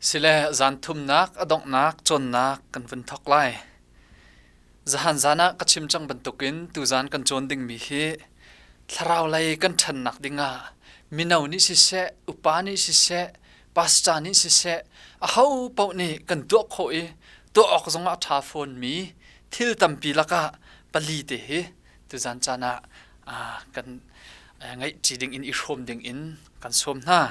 Sile zan thumnak a donghnak cawnnak kan vun thawk lai. Zahan zan ah ka chim cang bantukin tuzan kan cawn dingmi hi thlarau lei kan ṭhannak dingah mino nih siseh, upa nih siseh, pastor nih siseh, aho paoh nih kan tuah khawh i tuah awk zongah a ṭha fawnmi thil tampi lakah pali te hi tuzan caan ah kan ngaihṭi dingin i hrawm dingin kan sawm hna.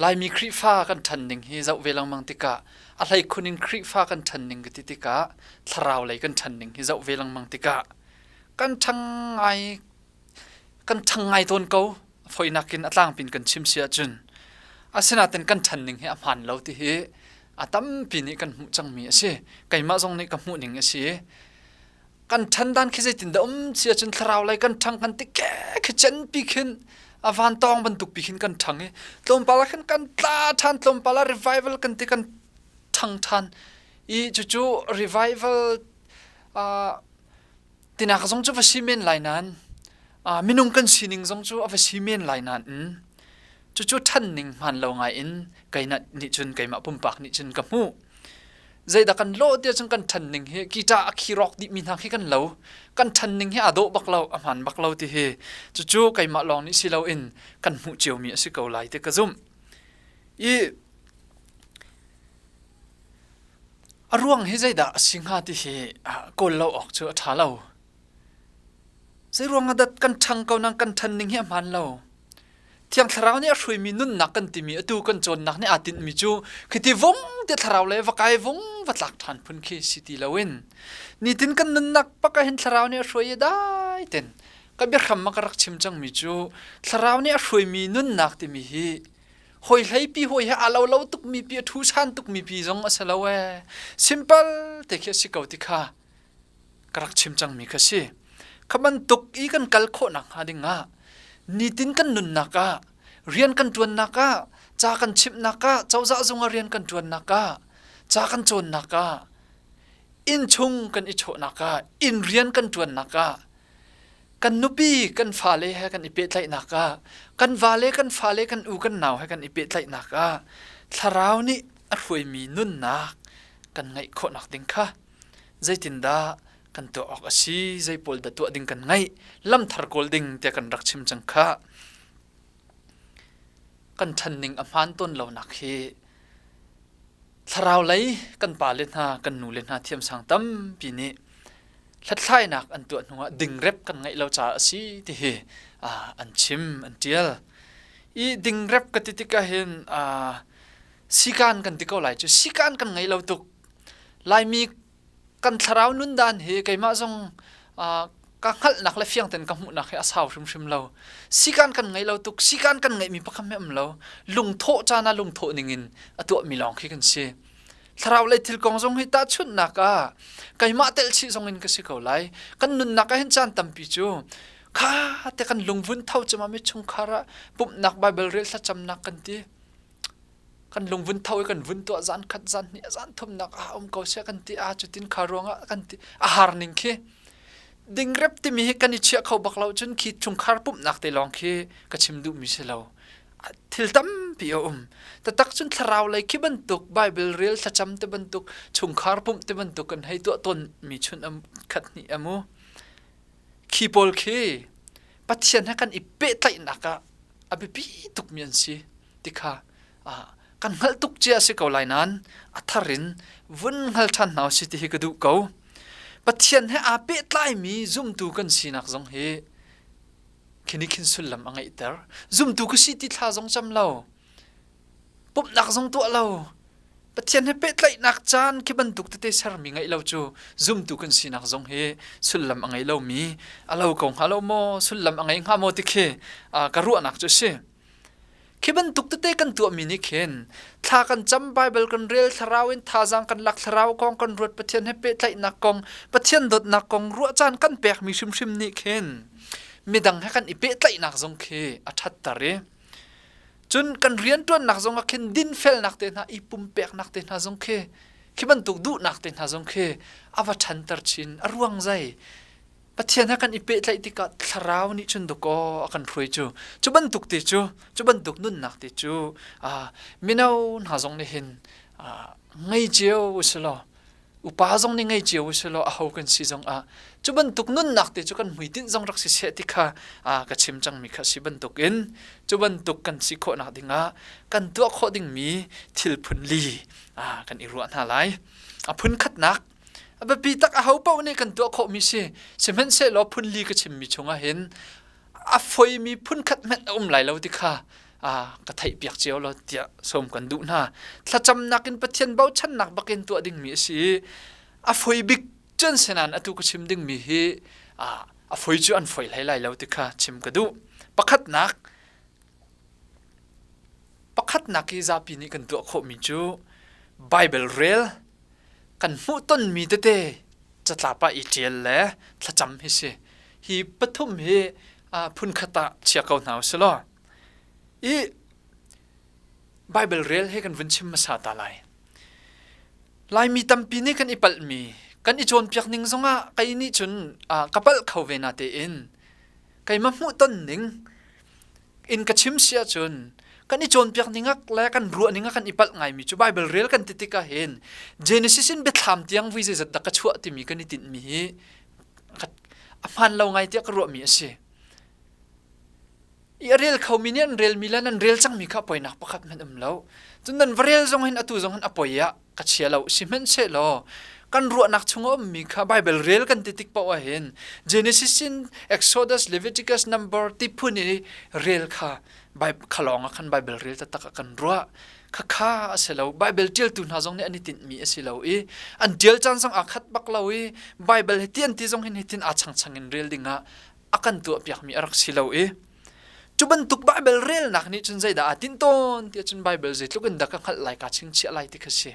Laimi Khrihfa kan ṭhan ning hi zoh ve lengmang tikah a hleikhun in Khrihfa kan ṭhan ning ka ti tikah thlarau lei kan ṭhan ning hi zoh ve lengmang tikah kan ṭhang ngai kan ṭhang ngai tawn ko. Foinak in a tlangpin kan chim si ahcun asinain kan ṭhan ning hi a hmaan lo ti hi a tampi nih kan hmuh cangmi a si. Keimah zong nih ka hmuh ning a si. Kan ṭhan dan khi zeitindah um si ahcun thlarau lei kan ṭhang kan ti ke khi cenpi khin a van tawng bantuk pi khin kan ṭhang i tlawmpal ah khin kan tla ṭhan, tlawmpal ah revival kan ti, kan ṭhang ṭhan i cucu revival uh, tinak zong cu va si men lai nain uh, minung kan sining zong cu a va si men lai nain cucu ṭhan ning hmaan lo ngai in keimah nih cun keimah pumpak nih cun ka hmuh. Zeidah kan lawh tiah cun kan ṭhan ning hi guitar a khi rawk dihmi hna khi kan lo. Kan ṭhan ning hi aa dawh bak lo, a hmaan bak lo ti hi cucu keimah lawng nih si loin kan hmuh ciomi a si ko lai ti ka zumh. I a ruang hi zeidah a si hnga ti hi kawl lo awk cu a ṭha lo. Zei ruang ah dah kan ṭhang ko nang kan ṭhan ning hi a hmaan lo. Thiang Thlarau nih a hruaimi nunnak kan timi atu kan cawnnak nih aa tinhmi cu khiti vung ti thlarau le va kai vung va tlak ṭhan phun khi si ti loin nitin kan nunnak pak ah hin Thlarau nih a hruai i dai ten ka biahram ah ka rak chim cangmi cu Thlarau nih a hruaimi nunnak timi hi hawi hleipi hawi he aa lo lo tukmi pi a thu san tukmi pi zong a si lo ee, simple te khi a si ko ti kha ka rak chim cangmi kha si. Kha bantuk i kan kal khawhnak hnga ding ah nitin kan nunnak ah, rian kan ṭuannak ah, ca kan chimhnak ah, cozah zung ah rian kan ṭuannak ah, ca kan cawnnak ah, innchung kan i chawhnak ah, inn rian kan ṭuannak ah, kan nupi kan fale he kan i pehtlaihnak ah, kan vale kan fale kan u kan nau he kan i pehtlaihnak ah thlarau nih a hruaimi nunnak kan ngeih khawhnak ding kha zeitindah kan tuah awk a si, zei pawl dah tuah ding kan ngeih, lamthar kawl ding tiah kan rak chim cang kha. Kan ṭhan ning a hmaan tawn lonak hi thlarau lei kan pale hna, kan nule hna thiamsang tampi nih hlathlainak an tuah hnuah dingrep kan ngeih lo caah a si ti hi an chim, an ṭial. I dingrep ka ti tikah hin sikaan kan ti ko lai cu, sikaan kan ngei lo tuk. Laimi kan thlarau nundan hi keimah zong ka hngalhnak le fiang tein ka hmuhnak hi a sau hrimhrim lo. Sikaan kan ngei lo tuk, sikaan kan ngeihmi pakhat hmeh um lo. Lungthawh caan ah lungthawh ningin a tuahmi lawng khi kan si. Thlarau lei thil kong zong hi tahchunhnak ah keimah telh chih zong in ka si ko lai. Kan nunnak ah hin caan tampi cu kha te kan lungvun tho cema mi chungkhar ah pumhnak Bible rel thlacamnak kan ti. Kan lungvun tho i kan vun tuah zan khat zan hnih zan thumnak ah um ko sia kan ti a cutin kha ruangah kan ti a har ning khi dingrep timi hi kan i chiah kho bak lo cun khi chungkhar pumhnak te lawng khi ka chim duhmi si lo. Thil tampi a um tatak cun thlarau lei khi bantuk Bible rel thlacam te bantuk chungkhar pumh te bantuk kan hei tuah ton mi chun am khat hnih amu khi pawl khi Pathian he kan i pehtlaihnak ah a biapi tukmi an si ti kha kan hngalh tuk cia a si ko lai nain a thar in vun hngal ṭhan hna usih ti hi ka duh ko. Pathian he aa pehtlaimi zumtu kan sinak zong hi khi nih khin sullam a ngeihter. Zumtu ka si ti thla zong cam lo, pumhnak zong tuah lo, Pathian he pehtlaihnak caan khi bantuk tete sermi ngeih lo cu zumtu kan sinak zong hi sullam a ngei lomi a lo ko hnga lo maw, sullam a ngei hnga maw ti khi ka ruahnak cu a si. Khi bantuk tete kan tuahmi nih khin thla kan cam, Bible kan rel, thlarau in thazaang kan lak, thlarau kong kan ruat, Pathian he pehtlaihnak kong, Pathian dawtnak kong ruah caan kan pekmi hrimhrim nih khin midang he kan i pehtlaihnak zong khi a ṭhatter i cun kan rianṭuannak zong ah khin dinfelnak te hna, i pumpeknak te hna zong khi khi bantuk duhnak te hna zong khi a va ṭhanter chin. A ruang zei? Pathian he kan i pehtlaih tikah thlarau nih cun dawkaw a kan hruai cu. Cu bantuk te cu, cu bantuk nunnak te cu mino hna zong nih hin ngei cio u si law, upa zong nih ngei cio u si law aho kan si zong ah cu bantuk nunnak te cu kan hmuitinh zong rak si seh ti kha ka chim cangmi kha si bantuk in cu bantuk kan si khawhnak dingah kan tuah khawh dingmi thil phun li kan i ruah hna lai. A phun khatnak A biapi tak aho paoh nih kan tuah khawhmi si. Sihmanhsehlaw phun li ka chimmi chungah hin a foimi phun khat hmanh a um lai lo ti kha ka theihpiak cio lo tiah sawm kan duh hna. Thlacamnak in Pathian bochannak bakin tuah dingmi a si i a foi bik cun senan atu ka chim dingmi hi a foi cu an foi hlei lai lo ti kha chim ka duh. Pakhatnak, pakhatnak i zapi nih kan tuah khawhmi cu Bible rel kan hmuhtonmi tete catlap ah i ṭial le thlacam hi si. Hi pathum hi phunkhat ah chia ko hna usih law i Bible rel hi kan vun chim hmasa ta lai. Laimi tampi nih kan i palhmi, kan i cawnpiak ning zongah kei nih cun ka palh kho ve na tein keimah hmuhton ning in ka chim si ahcun kan i cawnpiak ning ah le kan ruah ning ah kan i palh ngaimi cu Bible rel kan ti tikah hin Genesis in biathlam tiang vui zeizat dah ka chuah timi kan i tinhmi hi a hmaan lo ngai tiah ka ruahmi a si. I a rel khomi nih an relmi le nan rel cangmi kha poinak pakhat hmanh um lo. Cun nan va rel zong hin atu zong hin a poi ah ka chia lo. Sihmanhsehlaw kan ruahnak chung a ummi kha Bible rel kan ti tik paoh ah hin Genesis in Exodus, Leviticus, Number ti phun i rel kha kha lawng ah khan Bible rel taktak ah kan ruah. Khakha a si lo. Bible ṭialtu hna zong nih an i tinhmi a si lo i an ṭial caan zong aa khat bak lo i Bible hi ti an ti zong hin hitin aa changchang in rel ding ah a kan tuahpiakmi a rak si lo i Cu bantuk Baibal relnak nih cun zeidah aa tinh tawn ti ahcun Baibal zeitluk in dah ka hngalh lai, kaa chingchiah lai ti kha si.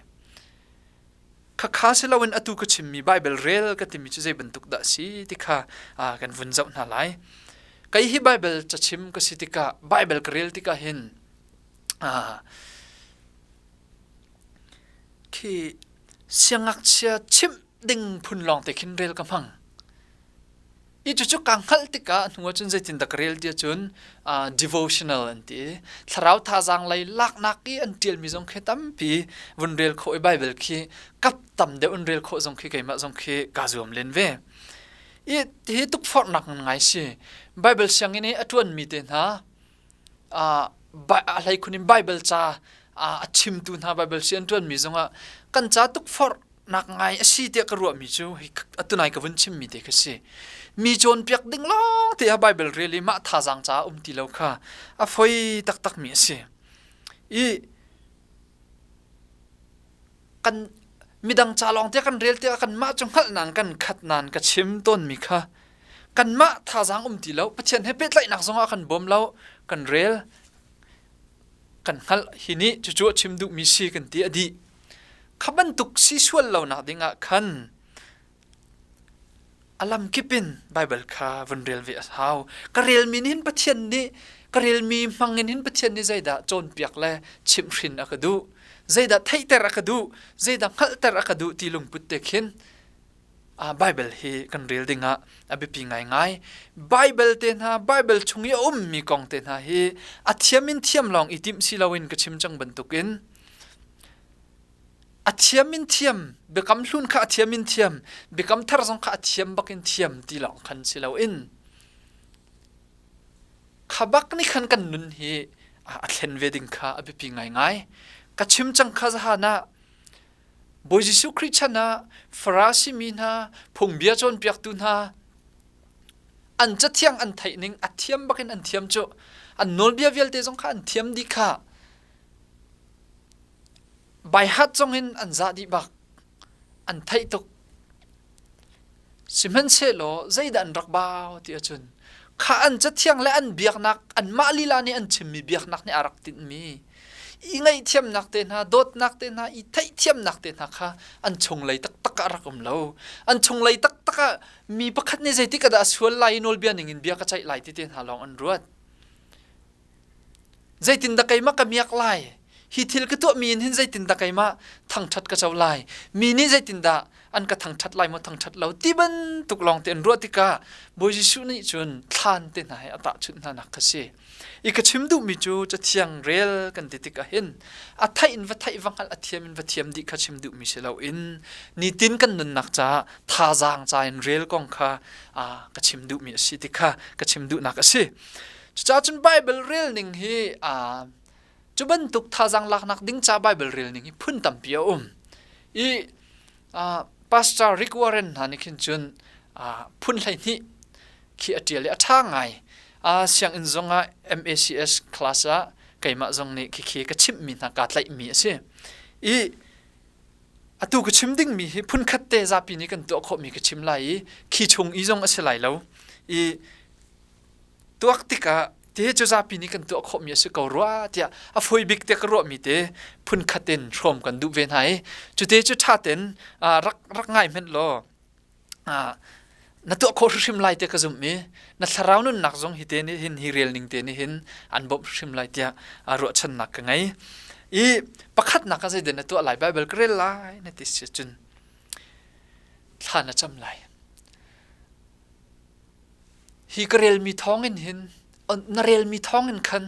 Khakha si loin atu ka chimmi Baibal rel ka timi cu zei bantuk dah si ti kha kan vun zoh hna lai. Kei hi Baibal cachim ka si tikah Baibal ka rel tikah hin khi siangngakchia chimh ding phun lawng te khin rel ka hmang. I cucu kaa hngalh tikah hnu ahcun zeitindah ka rel ti ahcun devotional an ti. Thlarau thazaang lei laknak i an ṭialmi zong khi tampi vun rel khawh i Bible khi kap tam deuh in rel khawh zong khi keimah zong khi kaa zuam len ve. I hi tukforhnak ngai si. Bible sianginn i a ṭuanmi te hna a hleikhun in Bible ca a chimtu hna Bible si an ṭuanmi zongah kan ca tukforh nak ngai a si tiah ka ruahmi cu atunai ka vun chimmi te kha si. Mi cawnpiak ding lawng te ah Bible rel i mah thazaang caah um ti lo kha a foi taktakmi a si. I kan midang ca lawng te kan rel tikah kanmah cu hngalhnak kan khat nain ka chim tawnmi kha kanmah thazaang um ti lo Pathian he pehtlaihnak zongah kan bawm lo kan rel kan hngalh hi nih cucu a chim duhmi si kan ti a dih kha bantuk si sual lonak ding ah khan a lam kip in Bible kha vun rel ve a hau ka relmi nih hin Pathian nih ka relmi hmang in hin Pathian nih zeidah cawnpiak le chimhhrin a ka duh zeidah theihter a ka duh zeidah hngalhter a ka duh ti lungput te khin Bible hi kan rel dingah a biapi ngaingai. Bible te hna, Bible chung i a ummi kong te hna hi a thiam in thiam lawng i timh si loin ka chim cang bantukin a thiam in thiam, biakam hlun kha a thiam in thiam, biakam thar zong kha a thiam bak in thiam ti lawng khan si loin kha bak nih khan kan nun hi a thlen ve ding kha a biapi ngaingai. Ka chim cang kha zahan ah Bawi Jesuh Khrih chan ah Farasi mi hna, phungbia cawnpiaktu hna, an cathiang an theih ning a thiam bakin an thiam cu. An nawlbia vialte zong kha an thiam dih kha. Baihat zong in an zah dih bak. An theih tuk. Sihmanhsehlaw zeidah an rak bau ti ahcun kha an cathiang le an biaknak anmah lila nih an chimmi biaknak nih a rak tinhmi i ngaihthiamnak te hna dawtnak te hna i theihthiamnak te hna kha an chunglei taktak ah a rak um lo an chunglei taktak ah mi pakhat nih zeitik ah dah a sual lai i nawlbia ning in bia ka ceih lai ti te hna lawng an ruat Zeitindah keimah ka miak lai? Hi thil ka tuahmi in hin zeitindah keimah thangṭhat ka co lai? Mi nih zeitindah An ka thangṭhat lai maw thangṭhat lo ti bantuk lawng te an ruah tikah Bawi Jesuh nih cun thlan te hna he a tahchunh hna nak kha si. I ka chim duhmi cu Cathiang rel kan ti tikah hin a theih in va theih va hngalh a thiam in va thiam dih kha chim duhmi si loin nitin kan nunnak caah thazaang ca in rel kong kha ka chim duhmi a si ti kha ka chim duhnak a si. Cucaah cun Bible rel ning hi cu bantuk thazaang laknak ding ca Bible rel ning hi phun tampi a um. I Pastor Rick Warren hna nih khin cun phun 12 khi a ṭial i a ṭha ngai. Sianginn zong ah MACS class ah keimah zong nih khikhi ka chimhmi hna kaa tlaihmi a si. I atu ka chim dingmi hi phunkhat te zapi nih kan tuah khawhmi ka chim lai i khi chung i zong a si lai lo. I tuak tikah te cu zapi nih kan tuah khawhmi a si ko rua tiah a fawi bik te ka ruahmi te phunkhat in hrawm kan duh ve hna i cute cu ṭha ten rak rak ngai hmenh law na tuah khawh hrimhrim lai te ka zumh i na thlarau nunnak zong hi te nih hin hi rel ning te nih hin an bawmh hrimhrim lai tiah ruahchannak ka ngei i pakhatnak ah zeidah na tuah lai Bible ka rel lai na ti si cun thla na cam lai Hi ka relmi thawngin hin na relmi thawngin khan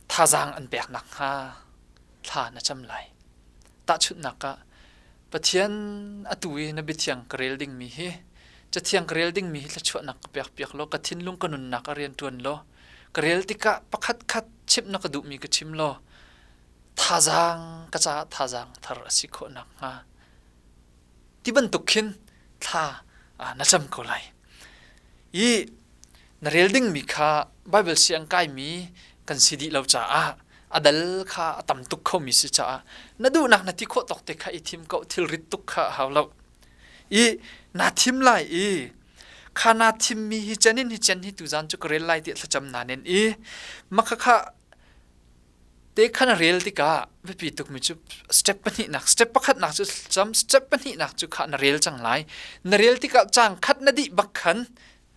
thazaang an pek nakhnga thla na cam lai. Tahchunhnak ah Pathian atu i na biathiang ka rel dingmi hi cathiang ka rel dingmi hi thluachuahnak ka pek piak law ka thinlung ka nunnak a rian ṭuan law ka rel tikah pakhat khat chimh na ka duhmi ka chim law thazaang ka caah thazaang thar a si khawh nakhnga ti bantuk khin thla na cam ko lai. I na rel dingmi kha Bible siang kaimi kan si dih lo caah a dal kha a tam tuk khomi si caah na duhnak na ti khawh tawk te kha i thim ko thilrit tuk kha a hau lo. I naa thim lai i kha naa thimmi hi cen in hi cen hi tuzan cu ka rel lai tiah thlacam na nen i maka kha Te kha na rel tikah biapi tukmi cu step pahnihnak, step pakhatnak cu cam, step pahnihnak cu kha na rel cang lai. Na rel tikah caang khat na dih bak khan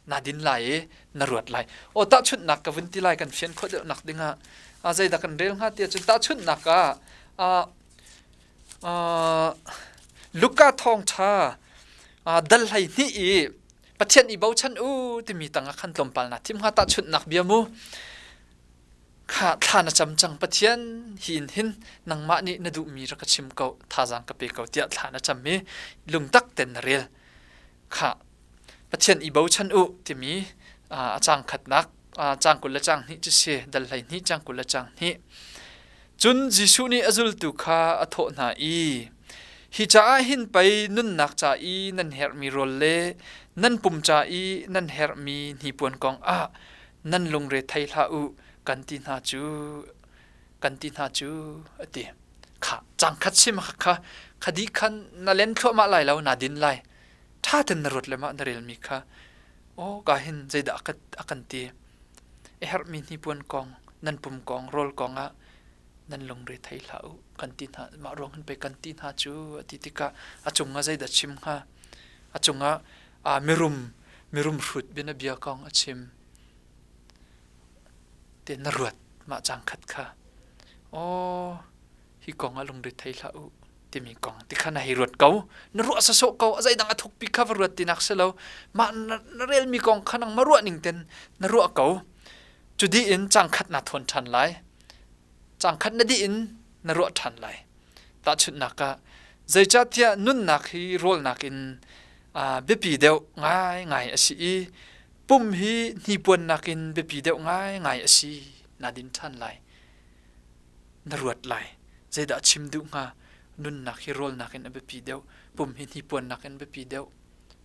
na din lai i na ruat lai. Aw tahchunhnak ka vun ti lai kan fian khawh deuhnak dingah ah zeidah kan rel hnga ti ahcun tahchunhnak ah ah Luka thawngṭha dal 12 i Pathian i bochan u timi tangah khan tlawmpal na thim hnga tahchunhnak bia mu. Kha thla na cam cang Pathian hi in hin nangmah nih na duhmi rak ka chim ko thazaang ka pe ko tiah thla na cam i lungtak ten na rel kha Pathian i bochan u timi a cang khatnak cang 20 le cang hnih cu si dal 12 cang 20 le cang hnih cun Jesuh nih a zultu kha a thawh hna i hi caah hin pei nunnak ca i nan herhmi rawl le nan pum ca i nan herhmi hnipuan kong ah nan lungre thei hlah u kan ti hna cu kan ti hna cu a ti kha cangkhat sim kha khadi khan na len thluahmah lai lo na din lai ṭha ten na ruat le mah na relmi kha aw ka hin zeidah a kan ti a herhmi hnipuan kong nan pum kong rawl kong ah nan lungre thei hlah u kan ti hna mah ruang hin pei kan ti hna cu a ti tikah a cungah zeidah chim hnga a cungah mirum mirum hrut bianabia kong a chim te na ruat mah cang khat kha aw hi kong ah lungre thei hlah u timi kong ti kha na hei ruat ko na ruah sasawh ko a zeidang a thukpi kha va ruat tinak si lo mah na relmi kong kha nang ma ruah ning ten na ruah ko cu dih in cang khat na thawn ṭhan lai cang khat na dih in na ruah ṭhan lai Tahchunhnak ah, zeicahtiah nunnak hi rawlnak in biapi deuh ngaingai a si i pum hi hnipuannak in biapi deuh ngaingai a si na din ṭhan lai. Na ruat lai. Zeidah chim duh hnga? Nunnak hi rawlnak in a biapi deuh, pum hi hnipuannak in biapi deuh.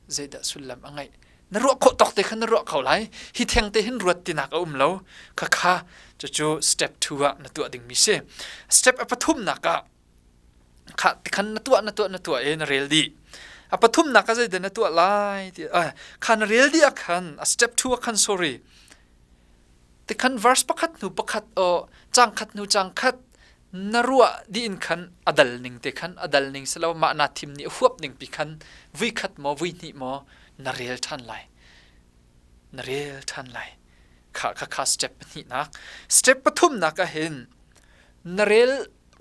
Zeidah sullam a ngeih? Na ruah khawh tawk te khan na ruah kho lai. Hi theng te hin ruat tinak a um lo. Khakha cucu step 2 ah na tuah dingmi si. Step a pathumnak ah kha tikhan na tuah na tuah na tuah e na rel dih. A pathumnak ah zeidah na tuah lai ti kha na rel dih ah khan a step 2 ah khan sorry tikhan verse pakhat hnu pakhat o cang khat hnu cang khat na ruah dih in khan a dal ning te khan a dal ning silo mah na thim nih a huap ning pi khan vui khat maw vui hnih maw na rel ṭhan lai na rel ṭhan lai kha kha kha step pahnihnak step pathumnak ah hin na rel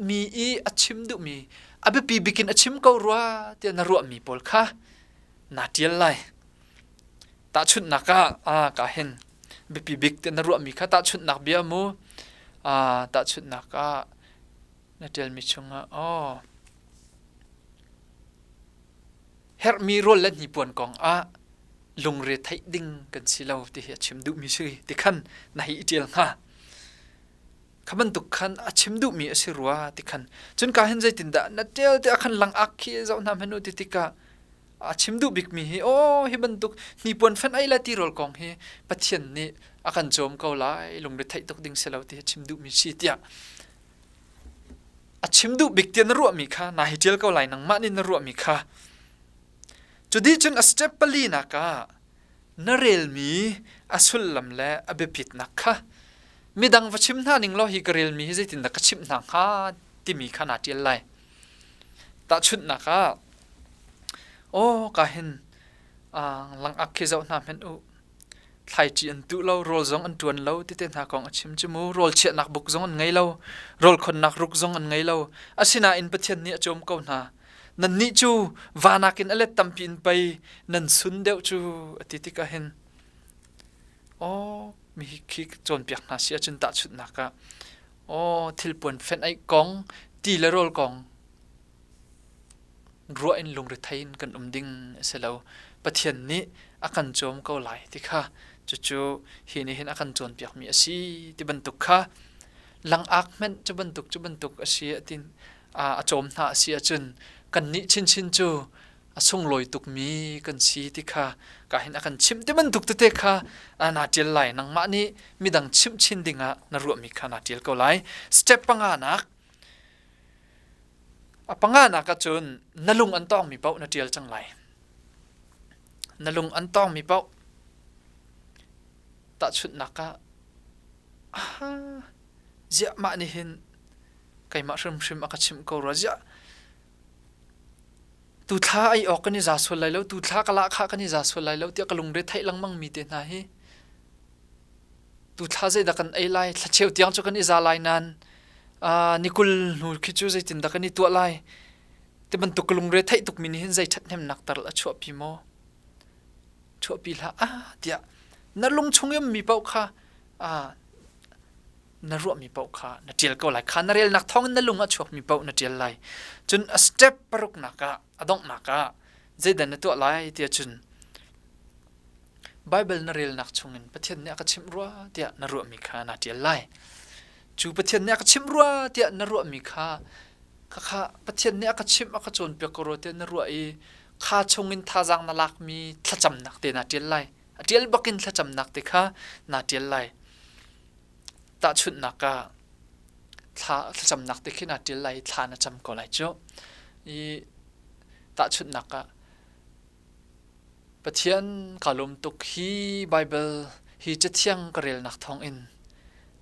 mi i a chim duhmi A biapi bik in a chim ko rua tiah na ruahmi pawl kha naa ṭial lai. Tahchunhnak ah ka hin biapi bik tiah na ruahmi kha tahchunhnak bia mu. Tahchunhnak ah na ṭialmi chungah aw herhmi rawl le hnipuan kong ah lungre theih ding kan si lo ti hi a chim duhmi si ti khan na hei i ṭial hnga. Kha bantuk khan a chim duhmi a si rua ti khan cun ka hin zeitindah na ṭial tiah khan langak khi zoh hna hmanh u ti tikah a chim duh bikmi hi aw hi bantuk hnipuan fen ei le tirawl kong hi Pathian nih a kan cawm ko lai lungre theih tuk ding si lo ti hi a chim duhmi si tiah a chim duh bik tiah na ruahmi kha na hi ṭial ko lai nangmah nih na ruahmi kha cu dih cun a step pali nak ah na relmi a sullam le a biapitnak kha midang va chim hna ning law hi ka relmi hi zeitindah ka chimh hna hnga timi kha naa ṭial lai. Tahchunhnak ah, aw ka hin langak khi zoh hna hmanh u. Thlaici an tuh lo, rawl zong an ṭuan lo ti te hna kong a chim cu mu. Rawl chiahnak buk zong an ngei lo, rawl khonnak ruk zong an ngei lo. Asinain Pathian nih a cawm ko hna. Nannih cu va nakin a let tampi in pei nan sun deuh cu a ti tikah hin aw mi khi cawnpiak hna si ahcun tahchunhnak ah aw thilpuan fenh aih kong ti le rawl kong ruah in lungrethei in kan um ding a si lo. Pathian nih a kan cawm ko lai ti kha cucu hi nih hin a kan cawnpiakmi a si ti bantuk kha langak hmanh cu bantuk cu bantuk a si a tin a cawm hna a si ahcun kannih chinchin cu a sunglawi tukmi kan si ti kha ka hin a kan chimh ti bantuk tete kha naa ṭial lai nangmah nih midang chimh chin dingah na ruahmi kha naa ṭial ko lai step panga nak a panga nak ahcun na lung an tawngmi paoh na ṭial cang lai na lung an tawngmi paoh tahchunhnak ah ziah mah nih hin keimah hrimhrim a ka chimh ko rua ziah tu thla ai awk kan i za sual lai lo tu thla ka lahkhah kan i za sual lai lo tiah ka lungre theih lengmang mi te hna hi tu thla zeidah kan ei lai thlacheu tiang cu kan i za lai nain nikul hnu khi cu zeitindah kan i tuah lai ti bantuk ka lungre theih tuk mi nih hin zei ṭhathnemnak tar a chuahpi maw chuahpi hlah ah tiah na lung chung i mi paoh kha na ruahmi paoh kha na ṭial ko lai. Kha na relnak thawngin na lung a chuakmi paoh na ṭial lai. Cun a step paruknak ah, a donghnak ah zeidah na tuah lai tiah cun Bible na relnak chungin Pathian nih a ka chimh rua tiah na ruahmi kha na ṭial lai. Cu Pathian nih a ka chimh rua tiah na ruahmi kha khakha Pathian nih a ka chimh a ka cawnpiak ko rua tiah na ruah i kha chungin thazaang na lakmi thlacamnak te na ṭial lai. A ṭial bakin thlacamnak te kha na ṭial lai. Tahchunhnak ah thla thlacamnak te khi naa ṭial lai i thla na cam ko lai cu. I tahchunhnak ah Pathian kaa lawm tuk hi Baibal hi Cathiang ka relnak thawngin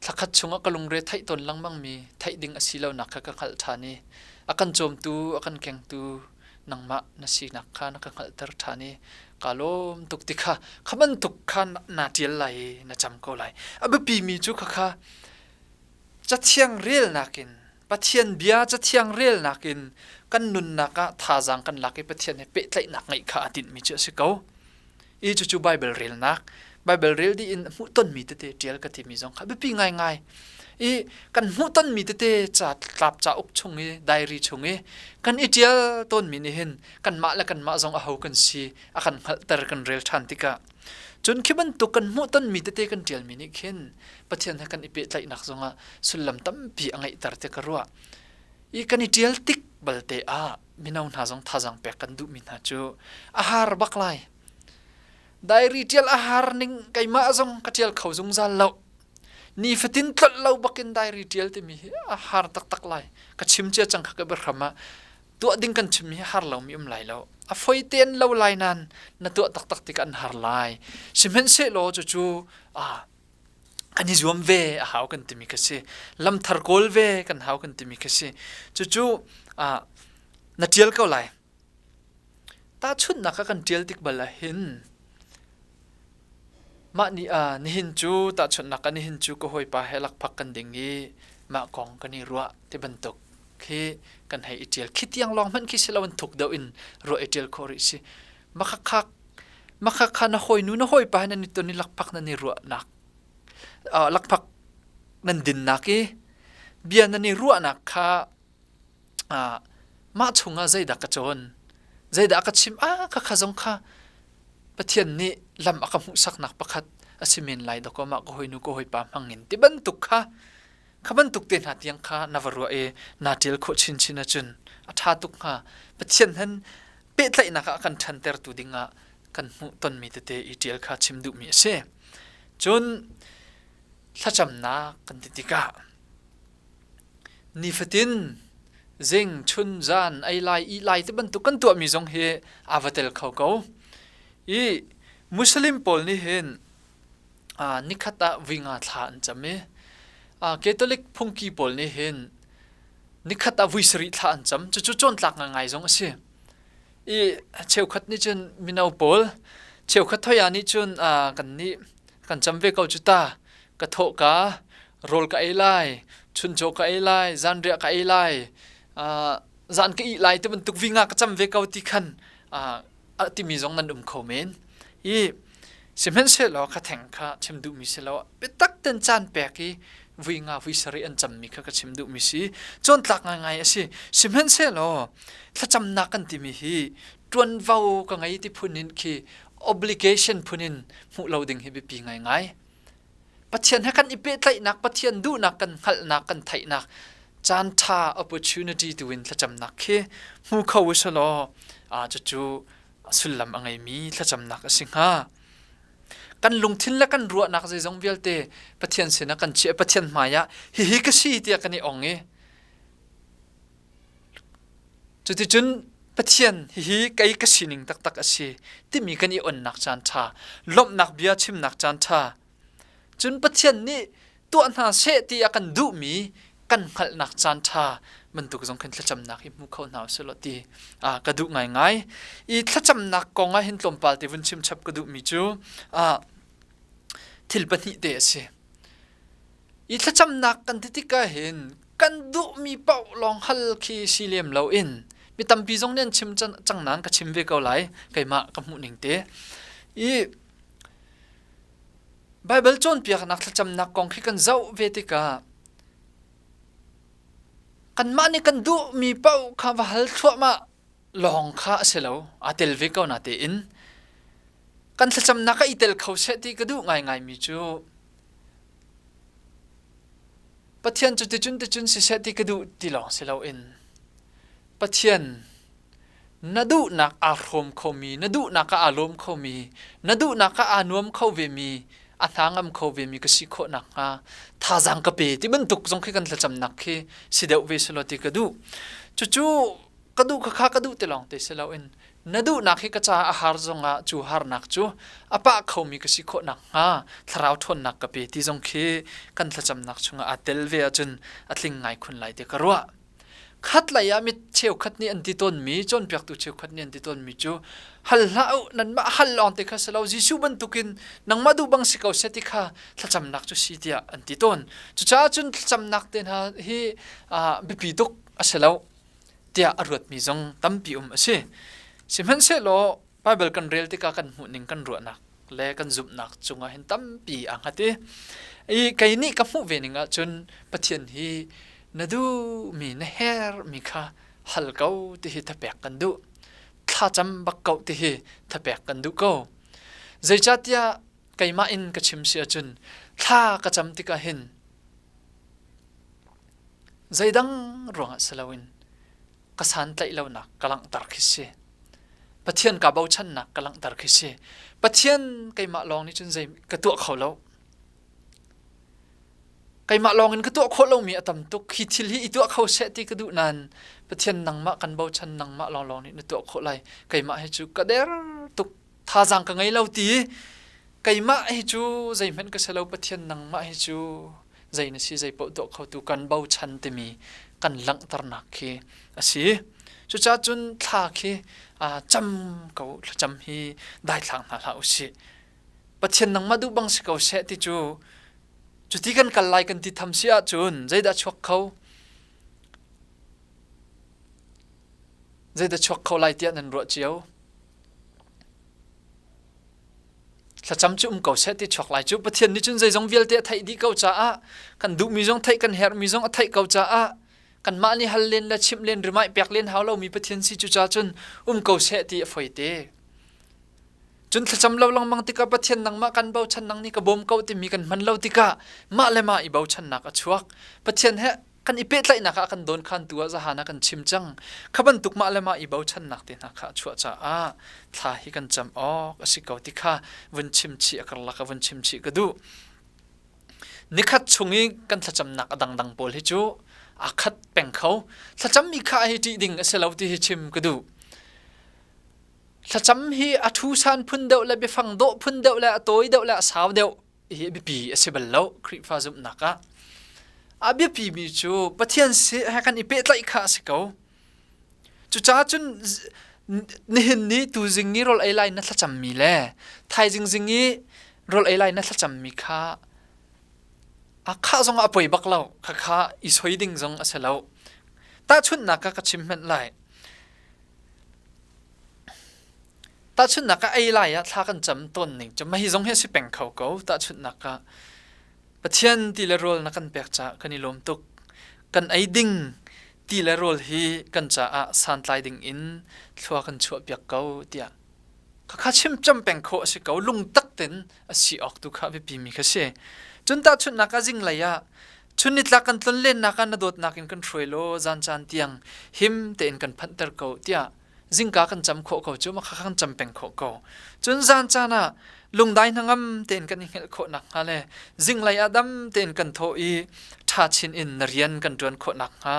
thlakhat chungah ka lungre theih tawn lengmangmi theih ding a si lonak kha ka hngalh ṭhan i a kan cawmtu a kan kengtu nangmah na sinak kha na ka hngalhter ṭhan i kaa lawm tuk ti kha kha bantuk kha naa ṭial lai i na cam ko lai. A biapimi cu khakha Cathiang relnak in Pathian bia Cathiang relnak in kan nunnak ah thazaang kan lak i Pathian he pehtlaihnak ngeih kha a tinhmi cu a si ko. I cucu Baibal relnak, Baibal rel dih in hmuhtonmi tete ṭial ka timi zong kha biapi ngaingai. I kan hmuhtonmi tete ca tlap cauk chung i diary chung i kan i ṭial tawnmi nih hin kanmah le kanmah zong aho kan si a kan hngalhter kan rel ṭhan tikah cun khi bantuk kan hmuhtonmi tete kan ṭialmi nih khin Pathian he kan i pehtlaihnak zongah sullam tampi a ngeihter ti ka ruah. I kan i ṭial tik balte ah mino hna zong thazaang pek kan duhmi hna cu a har bak lai. Diary ṭial a har ning keimah zong ka ṭial kho zungzal lo. Nifatin tlolh lo bakin diary ṭial timi hi a har taktak lai. Ka chim cia cang kha ka biahram ah tuah ding kan chimmi hi har lomi um lai lo. A foi tein lo lai nain na tuah taktak tikah an har lai. Sihmanhsehlaw cucu ah kan i zuam ve a hau kan timi kha si. Lamthar kawl ve kan hau kan timi kha si. Cucu ah na ṭial ko lai. Tahchunhnak ah kan ṭial tik bal ahhin mah ni ah nihin cu tahchunhnak ah nihin cu ka hawipa he lakphak kan ding i mah kong kan i ruah ti bantuk. Khi kan hei i ṭial. Khi tiang lawng hmanh khi si lo in thuk deuh in ruah i ṭial khawh rih si. Makhakha makhakha na hawinu na hawipa he nan i ton i lakphak nan i ruahnak lakphak nan dinnak i bia nan i ruahnak kha mah chungah zeidah ka cawn zeidah ka chim ah khakha zong kha Pathian nih lam a ka hmuhsaknak pakhat a si men lai dawkaw mah ka hawinu ka hawipa hmangin ti bantuk kha kha bantuk te hna tiang kha na va ruah i naa ṭial khawh chinchin ahcun a ṭha tuk hnga. Pathian han pehtlaihnak ah a kan ṭhantertu dingah kan hmuh tonmi tete i ṭial kha chim duhmi a si. Cun thlacamnak kan ti tikah nifatin zing chun zan ei lai ih lai ti bantuk kan tuahmi zong hi aa va tel kho ko. I Muslim pawl nih hin nikhat ah vui nga thla an cam i Catholic phungki pawl nih hin nikhat ah vui sarih thla an cam. Cucu cawntlak ngaingai zong a si. I cheukhat nih cun mino pawl cheukhat thoya nih cun kan nih kan cam ve ko cu ta ka thawh ka rawl ka ei lai chuncaw ka ei lai zanriah ka ei lai zan ka ih lai ti bantuk vi nga ka cam ve ko ti khan a timi zong nan um kho men. I sihmanhsehlaw kha theng kha chim duhmi si lo biatak ten caan pek i vui nga vui sarih an cammi kha ka chim duhmi si. Cawntlak ngaingai a si. Sihmanhsehlaw thlacamnak kan timi hi ṭuanvo ka ngei ti phun in khi obligation phun in hmuh lo ding hi biapi ngaingai. Pathian he kan i pehtlaihnak, Pathian duhnak kan hngalhnak, kan theihnak caan ṭha opportunity tu in thlacamnak khi hmu kho u selaw cucu sullam a ngeimi thlacamnak a si hnga. Kan lungthin le kan ruahnak zeizong vialte Pathian sinah kan chiah Pathian hmai ah hihi ka si tiah kan i ong i Cuticun Pathian hihi kei ka sining taktak a si timi kan i onnak caan ṭha, lawmhnak bia chimnak caan ṭha. Cun Pathian nih tuah hna seh ti a kan duhmi kan hngalhnak caan ṭha bantuk zong khin thlacamnak hi hmu kho hna usih law ti ka duh ngaingai. I thlacamnak kong ah hin tlawmpal te vun chim chap ka duhmi cu thil pahnih te a si. I thlacamnak kan ti tikah hin kan duhmi paoh lawng hal khi si lem loin mi tampi zong nih an chim cang nain ka chim ve ko lai keimah ka hmuh ning te. I Baibal cawnpiaknak thlacamnak kong khi kan zoh ve tikah kanmah nih kan duhmi paoh kha va hal thluahmah lawng kha a si lo aa tel ve ko natein kan thlacamnak ah i tel kho seh ti ka duh ngaingaimi cu Pathian cu ticun ticun siseh ti ka duh ti lawng si loin Pathian na duhnak aa hrawm khomi, na duhnak ah aa lawm khomi, na duhnak ah aa nuam kho vemi, a hna ngam kho vemi ka si khawh nakhnga thazaang ka pe ti bantuk zong khi kan thlacamnak khi si deuh ve selaw ti ka duh. Cucu ka duh kha kha ka duh ti lawng te si loin na duhnak hi ka caah a har zongah cu harnak cu a pah khomi ka si khawh nakhnga thlarau ṭhawnnak ka pe ti zong khi kan thlacamnak chungah aa tel ve ahcun a tling ngai khun lai ti ka ruah. Khatlei ah mit cheukhat nih an ti tawnmi, cawnpiaktu cheukhat nih an ti tawnmi cu hal hlah u, nanmah hal lawng te kha si lo, Jesuh bantukin nangmah duh bang si ko seh ti kha thlacamnak cu si tiah an ti tawn. Cucaah cun thlacamnak te hna hi biapi tuk a si lo. tiah a ruatmi zong tampi um a si. Sihmanhsehlaw Baibal kan rel tikah kan hmuhning kan ruahnak le kan zumhnak cungah hin tampi aa hngat i i kei nih ka hmuh ve ning ahcun Pathian hi na duhmi na herhmi kha hal ko ti hi thapek kan duh. Thlacam bak ko ti hi thapek kan duh ko. Zeicahtiah keimah in ka chim si ahcun thla ka cam tikah hin Zeidang ruangah si loin ka santlaih lonak ka langhter khi si. Pathian kaa bochannak ka langhter khi si. Pathian keimah lawng nih cun zei ka tuah kho lo. Keimah lawng in ka tuah khawh lomi a tam tuk. Hi thil hi i tuah kho seh ti ka duh nain Pathian nangmah kan bochan nangmah lawnglawng nih na tuah khawh lai. Keimah hi cu ka der tuk. Thazaang ka ngei lo ti. Keimah hi cu zeihmanh ka si lo Pathian nangmah hi cu zei na si zei paoh tuah khotu kan bochan timi kan langhternak khi a si. Cucaah cun thla khi cam ko thlacam hi daithlang hna hlah usih. Pathian nangmah duh bang si ko seh ti cu cuti kan kal lai kan ti tham si ahcun zeidah chuak kho? Zeidah chuak kho lai tiah nan ruah cio? Thlacam cu um ko seh ti chuak lai cu Pathian nih cun zeizong vialte a theih dih ko caah kan duhmi zong theih kan herhmi zong a theih ko caah kanmah nih hal len le chimh len rimai pek len hau lomi Pathian si cu ca cun um ko seh ti a foi te. Cun thlacam lo lengmang tikah Pathian nangmah kan bochan nang nih ka bawm ko timi kan hman lo tikah mah le mah i bochannak a chuak. Pathian he kan i pehtlaihnak ah kan dawnkhantu ah zahan ah kan chim cang. Kha bantuk mah le mah i bochannak te hna kha a chuah caah thla hi kan cam awk a si ko ti kha vun chim chih a karlak ah vun chim chih ka duh. Nikhat chung i kan thlacamnak a dangdang pawl hi cu aa khat peng kho. Thlacammi kha hi ṭih ding a si lo ti hi chim ka duh. Thlacam hi a ṭhusan phun deuh le biafang dawh phun deuh le a tawi deuh le a sau deuh hi a biapi a si bal lo Khrihfa zumhnak ah. A biapi mi cu Pathian si he kan i pehtlaih kha a si ko. Cucaah cun nihin ni tuzing i rawl ei lai na thlacammi le thaizing zing i rawl ei lai na thlacammi kha a khah zong ah a poi bak lo. Khakha i soi ding zong a si lo. Tahchunhnak ah ka chim hmanh lai. Tahchunhnak ah ei lai ah thla kan cam tawn ning cu mah hi zong hi a si peng kho ko. Tahchunhnak ah Pathian ti le rawl na kan pek caah kan i lawm tuk. Kan ei ding ti le rawl hi kan caah santlai ding in thlua kan chuahpiak ko tiah khakha chim cam peng khawh a si ko. Lungtak ten a si awk tu kha a biapi mi kha si. Cun tahchunhnak ah zinglei ah chun nitlak kan tlon lennak ah na dawtnak in kan hruai law zan caan tiang him tein kan phanhter ko tiah zingka kan cam khawh ko cu makha kan cam peng khawh ko. Cun zan caan ah lungdai hnangam tein kan i hngelh khawh nakhnga le zinglei ah dam tein kan thawh i ṭha chin in na rian kan ṭuan khawh nakhnga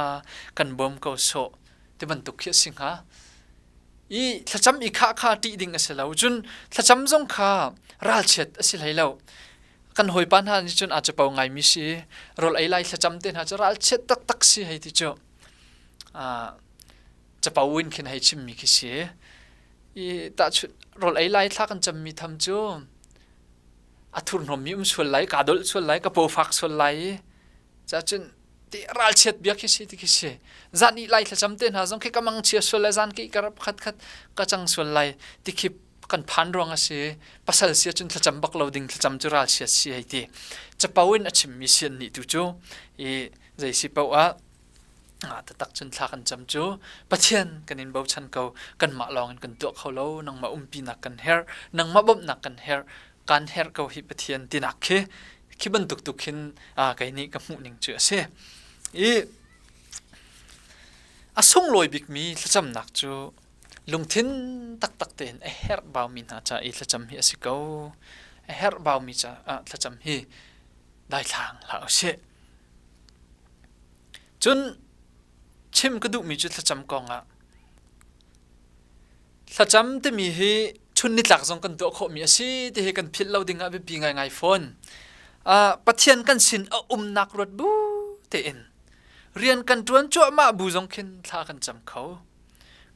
kan bawm ko sawh ti bantuk khi a si hnga. I thlacam i khah kha ṭih ding a si lo. Cun thlacam zong kha ralchiat a si hlei lo. Kan hawipa hna nih cun aa capo ngaimi si. Rawl ei lai thlacam te hna cu ralchiat taktak si hei ti cu. Capo in khin hei chimmi khi si. I tahchunh rawl ei lai thla kan cammi tham cu a thurhnawmmi um sual lai, kaa dolh sual lai, ka paw fak sual lai i cacun ti ralchiat bia khi si ti khi si. Zan ih lai thlacam te hna zong khi ka mangchia sual lai, zan ki ka rap khat khat ka cang sual lai ti khi kan phan ruang a si. Pasal si ahcun thlacam bak lo ding thlacam cu ralchiat si hei ti. Capo in a chimmi si an nih tu cu i zei si paoh ah taktak cun thla kan cam cu Pathian kan in bochan ko kanmah lawng in kan tuah kho lo nangmah umpinak kan herh nangmah bawmhnak kan herh kan herh ko hi Pathian tinak khi khi bantuk tu khin kei nih ka hmuh ning cu a si i a sunglawi bikmi thlacamnak cu lungthin taktak tein a herh baumi hna ca i thlacam hi a si ko a herh baumi caah thlacam hi daithlang hlah usih Cun chim ka duhmi cu thlacam kongah thlacam timi hi chun nitlak zong kan tuah khawhmi a si ti hi kan philh lo ding ah biapi ngaingai fawn. Uh, Pathian kan sin a umnak ruat bu tein rian kan ṭuan cuahmah bu zong khin thla kan cam kho.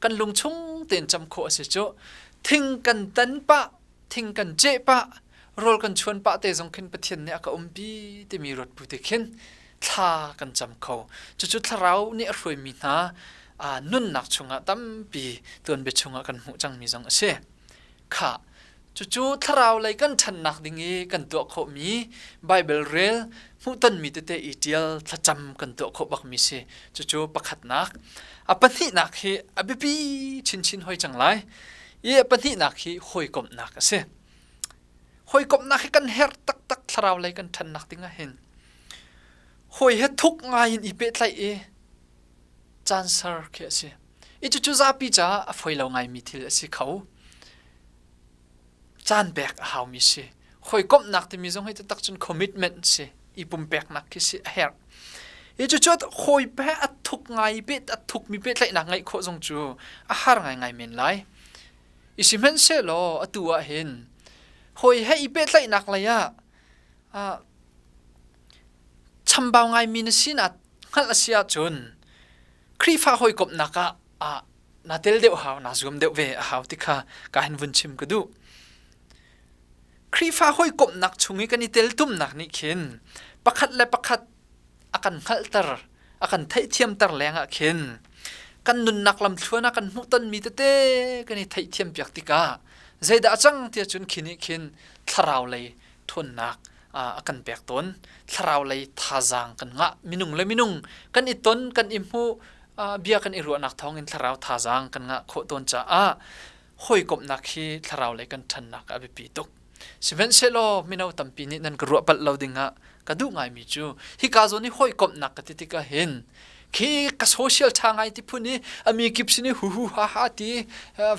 Kan lung chung tein cam khawh a si cu. Thing kan tan pah thing kan ceh pah rawl kan chuan pah te zong khin Pathian nih a ka umpi timi ruat bu te khin thla kan cam kho cucu thlarau nih a hruaimi hna nunnak chungah tampi tuanbia chungah kan hmuh cangmi zong a si kha cucu thlarau lei kan ṭhannak ding i kan tuah khawhmi Bible rel hmuhtonmi tete i ṭial thlacam kan tuah khawh bakmi si cucu pakhatnak a pahnihnak hi a biapi chinchin hoi cang lai I a pahnihnak hi hawikomhnak a si. Hawikomhnak hi kan herh taktak thlarau lei kan ṭhannak ding ah hin. Hawi he thuk ngai in i pehtlaih i caan ser khi a si. I cucu zapi caah a fawi lo ngaimi thil a si kho. Caan pek a haumi si. Hawikomhnak timi zong hi taktak cun commitment si. I pumpeknak khi si a herh. I cucu hawi he a thuk ngai peh a thukmi pehtlaihnak ngeih khawh zong cu a har ngaingai men lai. I sihmanhsehlaw atu ah hin hawi he i pehtlaihnak lei ah ah chambau ngaimi na sinak hngalh a si ahcun Khrihfa hawikomhnak ah ah naa tel deuh hau, naa zuam deuh ve a hau ti kha ka hin vun chim ka duh. Khrihfa hawikomhnak chung i kan i teltumnak nih khin pakhat le pakhat a kan hngalhter, a kan theihthiamter lengah khin. Kan nunnak lamthluan ah kan hmuhtonmi tete kan i theihthiam piak tikah zeidah a cang tiah cun khi nih khin thlarau lei ṭhawnnak a kan pek tawn. Thlarau lei thazaang kan ngah. Minung le minung kan i ton, kan i hmuh, bia kan i ruahnak thawngin thlarau thazaang kan ngah khawh tawn caah hawikomhnak hi thlarau lei kan ṭhannak a biapi tuk. Sihmanhsehlaw mino tampi nih nan ka ruah palh lo dingah ka duh ngaimi cu hika zawn i hawikomhnak ka ti tikah hin khi ka social ṭha ngai ti phun i a mi kip sin i hu hu ha ha ti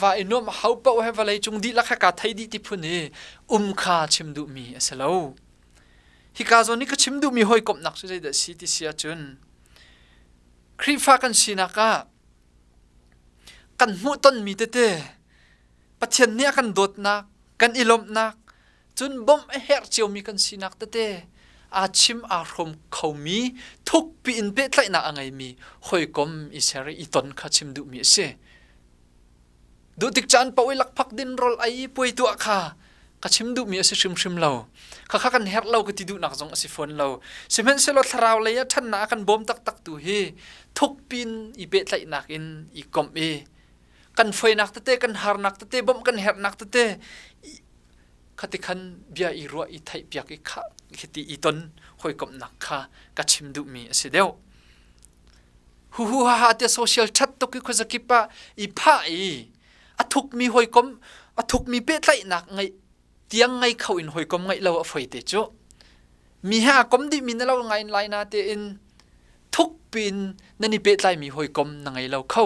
va i nuam hau paoh he vawlei cung dihlak he kaa thei dih ti phun i um kha chim duhmi a si lo. Hika zawn i ka chim duhmi hawikomhnak cu zeidah si ti si ahcun Khrihfa kan sinak ah kan hmuhtonmi tete Pathian nih a kan dawtnak, kan i lawmhnak, cun bawmh a herh ciomi kan sinak tete aa chim aa hrawm khomi thukpi in pehtlaihnak a ngeimi hawikom i ser i i ton kha chim duhmi a si. Duh tik caan paoh i lakphak din rawl ei i puai tuah kha ka chim duhmi a si hrimhrim lo. Khakha kan herh lo ka ti duhnak zong a si fawn lo. Sihmanhsehlaw thlarau lei ah ṭhannak a kan bawm taktak tu hi thukpin i pehtlaihnak in i komh i kan foinak tete kan harnak tete bawmh kan herhnak tete khati khan bia i ruah i theih piak i kha khiti i ton hawikomhnak kha ka chim duhmi a si deuh huhu ha ha te social chat tuk i khuazakip ah i phah i a thukmi hawikom a thukmi pehtlaihnak ngeih tiang ngei kho in hawikom ngeih lo a foi te cu mi he a kom dih mi na lo ngai lai na tein thuk pin nan i pehtlai mi hawikom na ngei lo kho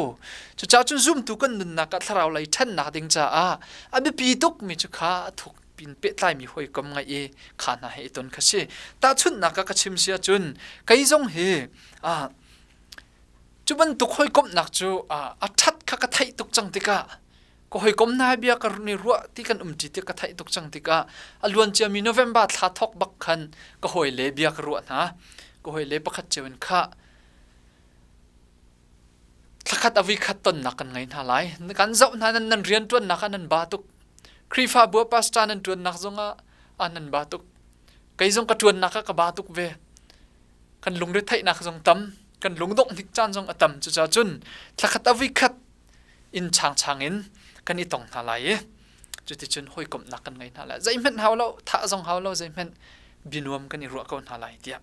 cucaah cun zumtu kan nunnak ah thlarau lei ṭhannak ding caah a biapi tuk mi cu kha a thuk pin pehtlai mi hawikom ngeih i kha hna he i ton kha si tahchunhnak ah ka chim si ahcun kei zong hi ah cu bantuk hawikomhnak cu a ṭhat kha ka theih tuk cang tikah ka hawikom hna bia ka ni ruah ti kan umṭi ti ka theih tuk cang tikah a luan ciami November thla thawk bak khan ka hawile bia ka ruah hna. Ka hawile pakhat cio in khah thlakhat a vikhat tonnak kan ngei hna lai. Kan zoh hna nan nan rian ṭuannak ah nan ba tuk. Khrihfabu ah pastor nan ṭuannak zongah ah nan ba tuk. Kei zong ka ṭuannak ah ka ba tuk ve. Kan lungre theihnak zong tam, kan lungdongh hnik caan zong a tam. Cucaah cun thlakhat a vikhat inn changchang in kan i tong hna lai i cuticun hawikomhnak kan ngei hna lai zeihmanh hau lo thah zong hau lo zeihmanh bianuam kan i ruah ko hna lai tiah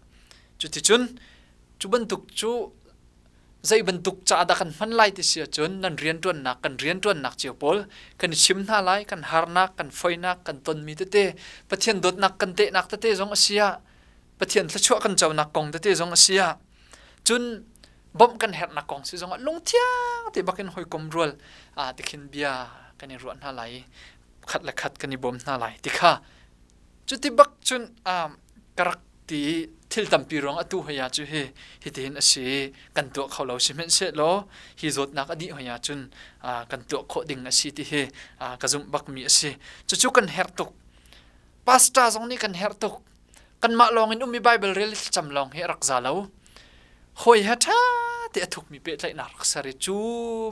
cuticun cu bantuk cu zei bantuk ca dah kan hman lai ti si ahcun nan rianṭuannak kan rianṭuannak cio pawl kan i chim hna lai kan harnak kan foinak kan tonmi tete Pathian dawtnak kan tehnak tete zong a si ah Pathian thluachuah kan conak kong tete zong a si ah cun bawmh kan herhnak kong si zongah lungthiang te bakin hawikom rual ah tikhin bia kan i ruah hna lai i khat le khat kan i bawm hna lai ti kha cuti bak cun um, ka rak ti i thil tampi ruang atu hoi ah cu hi hitihin a si i kan tuah kho lo sihmanhsehlaw hi zawtnak a dih hoi ah cun kan tuah khawh ding a si ti hi ka zumh bakmi a si cucu kan herh tuk pastor zong nih kan herh tuk kanmah lawng in ummi Bible rel thlacam lawng hi a rak za lo. Hawi he ṭha te a thukmi pehtlaihnak rak ser i cu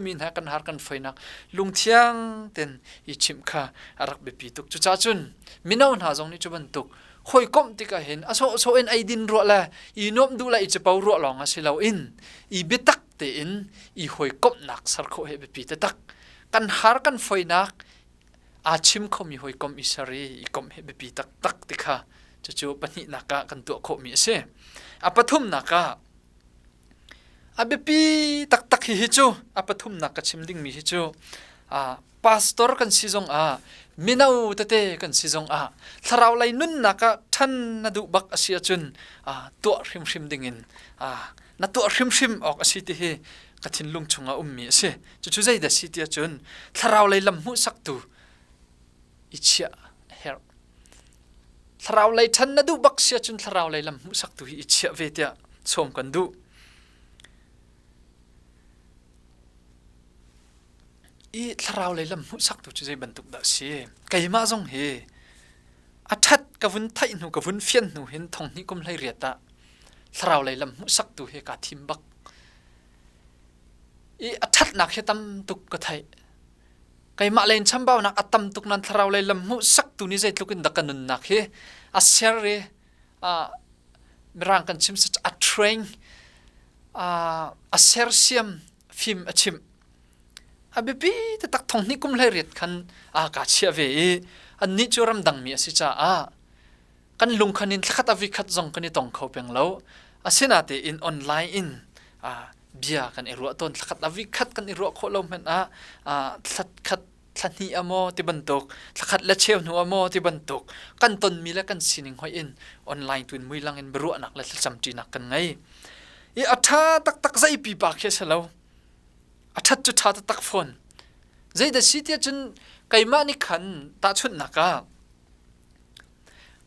mi hna kan har kan foinak lungthiang ten i chimh kha a rak biapi tuk. Cucaah cun mino hna zong nih cu bantuk hawikomh tikah hin a sawhsawh in eidin ruah le i nuamh duh le i capo ruah lawng ah si loin i biatak tein i hawikomhnak ser khawh hi a biapi taktak. Kan har kan foinak aa chim khomi hawikom i ser i i komh hi biapi taktak ti kha cucu pahnihnak ah kan tuah khawhmi a si. A pathumnak ah a biapi taktak hi hi cu a pathumnak ka chim dingmi hi cu pastor kan si zong ah mino tete kan si zong ah thlarau lei nunnak ah ṭhan na duh bak a si ahcun tuah hrimhrim dingin na tuah hrimhrim awk a si ti hi ka thinlung chungah ummi a si. Cucu zeidah si ti ahcun thlarau lei lam hmuhsaktu i chiah a herh. Thlarau lei ṭhan na duh bak si ahcun thlarau lei lam hmuhsaktu hi i chiah ve tiah sawm kan duh. I thlarau lei lam hmuhsaktu cu zei bantuk dah si? Keimah zong hi a ṭhat ka vun theih hnu ka vun fian hnu hin thong hnih kum hlei riat ah thlarau lei lam hmuhsaktu hi kaa thim bak. I a ṭhatnak hi tam tuk ka theih. Keimah lei in chambaunak a tam tuk nan thlarau lei lam hmuhsaktu nih zeitluk in dah ka nunnak hi a ser i mirang kan chim a train a sersiam. fim a chimh. A biapi taktak thong hnih kum 18 khan a ka chiah ve i annih cu ramdangmi a si caah kan lungkhan in thlakhat a vikhat zong kan i tong kho peng lo. Asinatein online in bia kan i ruah tawn. Thlakhat a vikhat kan i ruah khawh lo hmanh ah thlakhat thla hnih a maw ti bantuk thlakhat le cheu hnu a maw ti bantuk kan tonmi le kan sining hoih in online tuin muilang in biaruahnak le thlacamṭinak kan ngei. I a ṭha taktak zei pipa khi a si lo. A ṭhat cu ṭha taktak fawn. Zeidah si tiah cun keimah nih khan tahchunhnak ah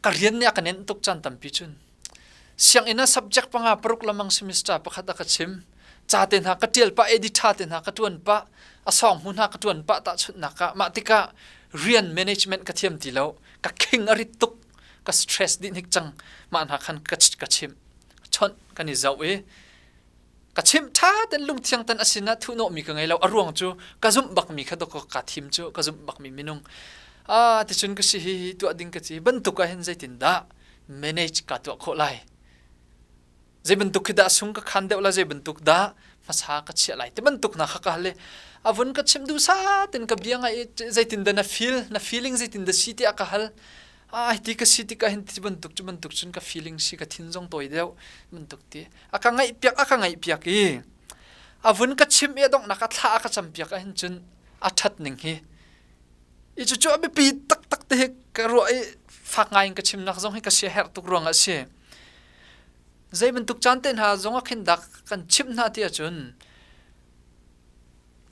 ka rian nih a ka nenh tuk caan tampi cun sianginn ah subject panga paruk lamang semester pakhat a ka chim. Ca te hna ka ṭial pah, editor te hna ka ṭuan pah, a sawng hmu hna ka ṭuan pah tahchunhnak ah mah tikah rian management ka thiam ti lo. Ka khing a rit tuk. Ka stress dih hnik cang. Mah hna khan ka, ka chimh. Chawnh kan i zoh i ka chimh ṭha ten lungthiang ten a sinah thuhnawhmi ka ngei lo. A ruang cu ka zumh bakmi kha dawkaw kaa thim cu ka zumh bakmi minung. Ah ticun ka si hi hi tuah ding ka ci bantuk ah hin zeitindah manage ka tuah khawh lai. Zei bantuk khi dah sung ka khan deuh la zei bantuk dah hmasa ka chiah lai ti bantuk na kha ka hal i a vun ka chimh duhsah ten ka bia ngai i zeitin dah na feel na feeling zeitin dah si tiah ka hal. Ai ti ka si tikah hin ti bantuk cu bantuk cun ka feeling si ka thin zong tawi deuh bantuk ti a ka ngaih piak a ka ngaih piak i a vun ka chim i a donghnak a thla a ka cam piak ahhin cun a ṭhat ning hi i cucu a biapi taktak te hi ka ruah i fak ngai in ka chimnak zong hi ka sia herh tuk ruangah a si. Zei bantuk caan te hna zong ah khin dak kan chimh hna ti ahcun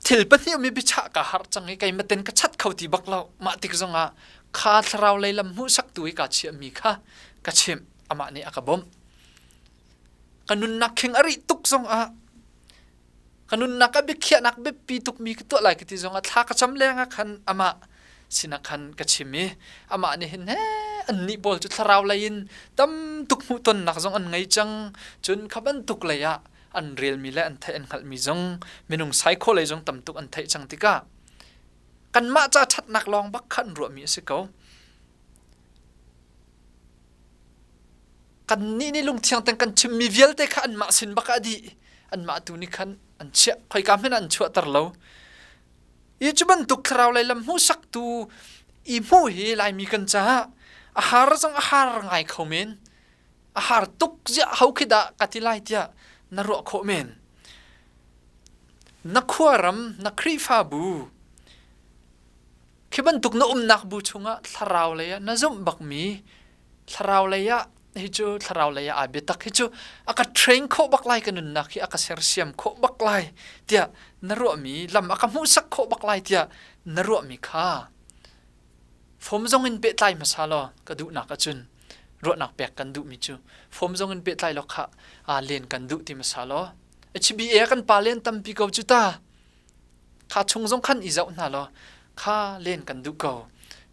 thil pahnih mi biachah ka harh cang i keimah ten ka chat kho ti bak lo. Mah tik zongah kha thlarau lei lam hmuhsaktu i kaa chiahmi kha ka chimh. Amah nih a ka bawmh. Ka nunnak khing a rih tuk zongah ka nunnak a biakhiahnak biapi tukmi ka tuah lai ka ti zongah thla ka cam leng ah khan amah sinah khan ka chim i amah nih hin he annih pawl cu thlarau lei in tam tuk hmuhtonnak zong an ngei cang cun kha bantuk lei ah an relmi le an theih an hngalhmi zong minung saikhaw lei zong tam tuk an theih cang tikah kanmah ca ṭhatnak lawng bak kha an ruahmi a si ko. Kannih nih lungthiang ten kan chimmi vialte kha anmah sin bak ah dih. Anmah tu nih khan an chiah. Khoika hmanh ah an chuahter lo. I cu bantuk thlarau lei lam hmuhsaktu i hmuh hi Laimi kan caah a har zong a har ngai kho men. A har tuk ziah ho khi dah ka ti lai tiah na ruah khawh men. Na khuaram, na Khrihfabu, khi bantuk na umnak bu chungah thlarau lei ah na zumh bakmi thlarau lei ah hi cu thlarau lei ah aa biatak hi cu a ka train khawh bak lai ka nunnak hi a ka sersiam khawh bak lai tiah na ruahmi lam a ka hmuhsak khawh bak lai tiah na ruahmi kha Fom zong in pehtlai hmasa law ka duhnak ahcun ruahnak pek kan duhmi cu fom zong in pehtlai law khah aa len kan duh ti hmasa law HBA kan pa len tampi ko cu ta kha chung zong khan i zoh hna law kha len kan duh ko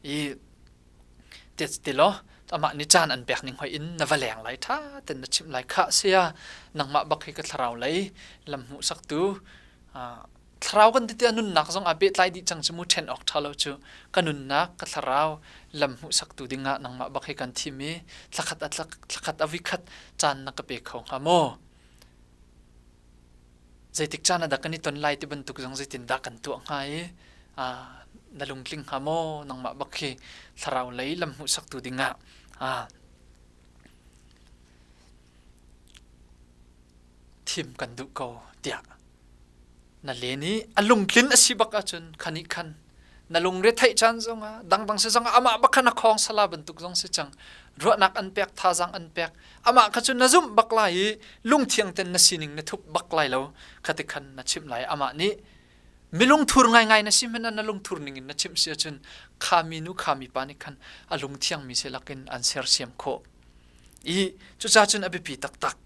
i te ti law amah nih caan an pek ning hoi in na va leng lai tha ten na chimh lai khah sia nangmah bak hi ka thlarau lei lam hmuhsaktu Thlarau kan ti tiah nunnak zong aa pehtlai dih cang cu mu ṭhen awk ṭha lo cu ka nunnak ka thlarau lam hmuhsaktu dingah nangmah bak hi kan thim i thlakhat a thlakhat a vikhat caan na ka pe kho hnga maw? Zeitik caan ah dah kan i ton lai ti bantuk zong zeitindah kan tuah hnga i na lungtling hnga maw nangmah bak hi thlarau lei lam hmuhsaktu dingah thim kan duh ko tiah na len i a lungtlin a si bak ahcun khan ih khan na lungre theih caan zongah dangdang si zongah amah bak khan a khawng sala bantuk zong si cang ruahnak an pek thazaang an pek amah kha cu na zumh bak lai i lungthiang ten na sining na thup bak lai lo khati khan na chimh lai amah nih milungthur ngaingai na si hmanh ah na lungthur ning in na chimh si ahcun kha mi nu kha mi pa nih khan a lungthiang mi si lakin an sersiam khawh i cucaah cun a biapi taktak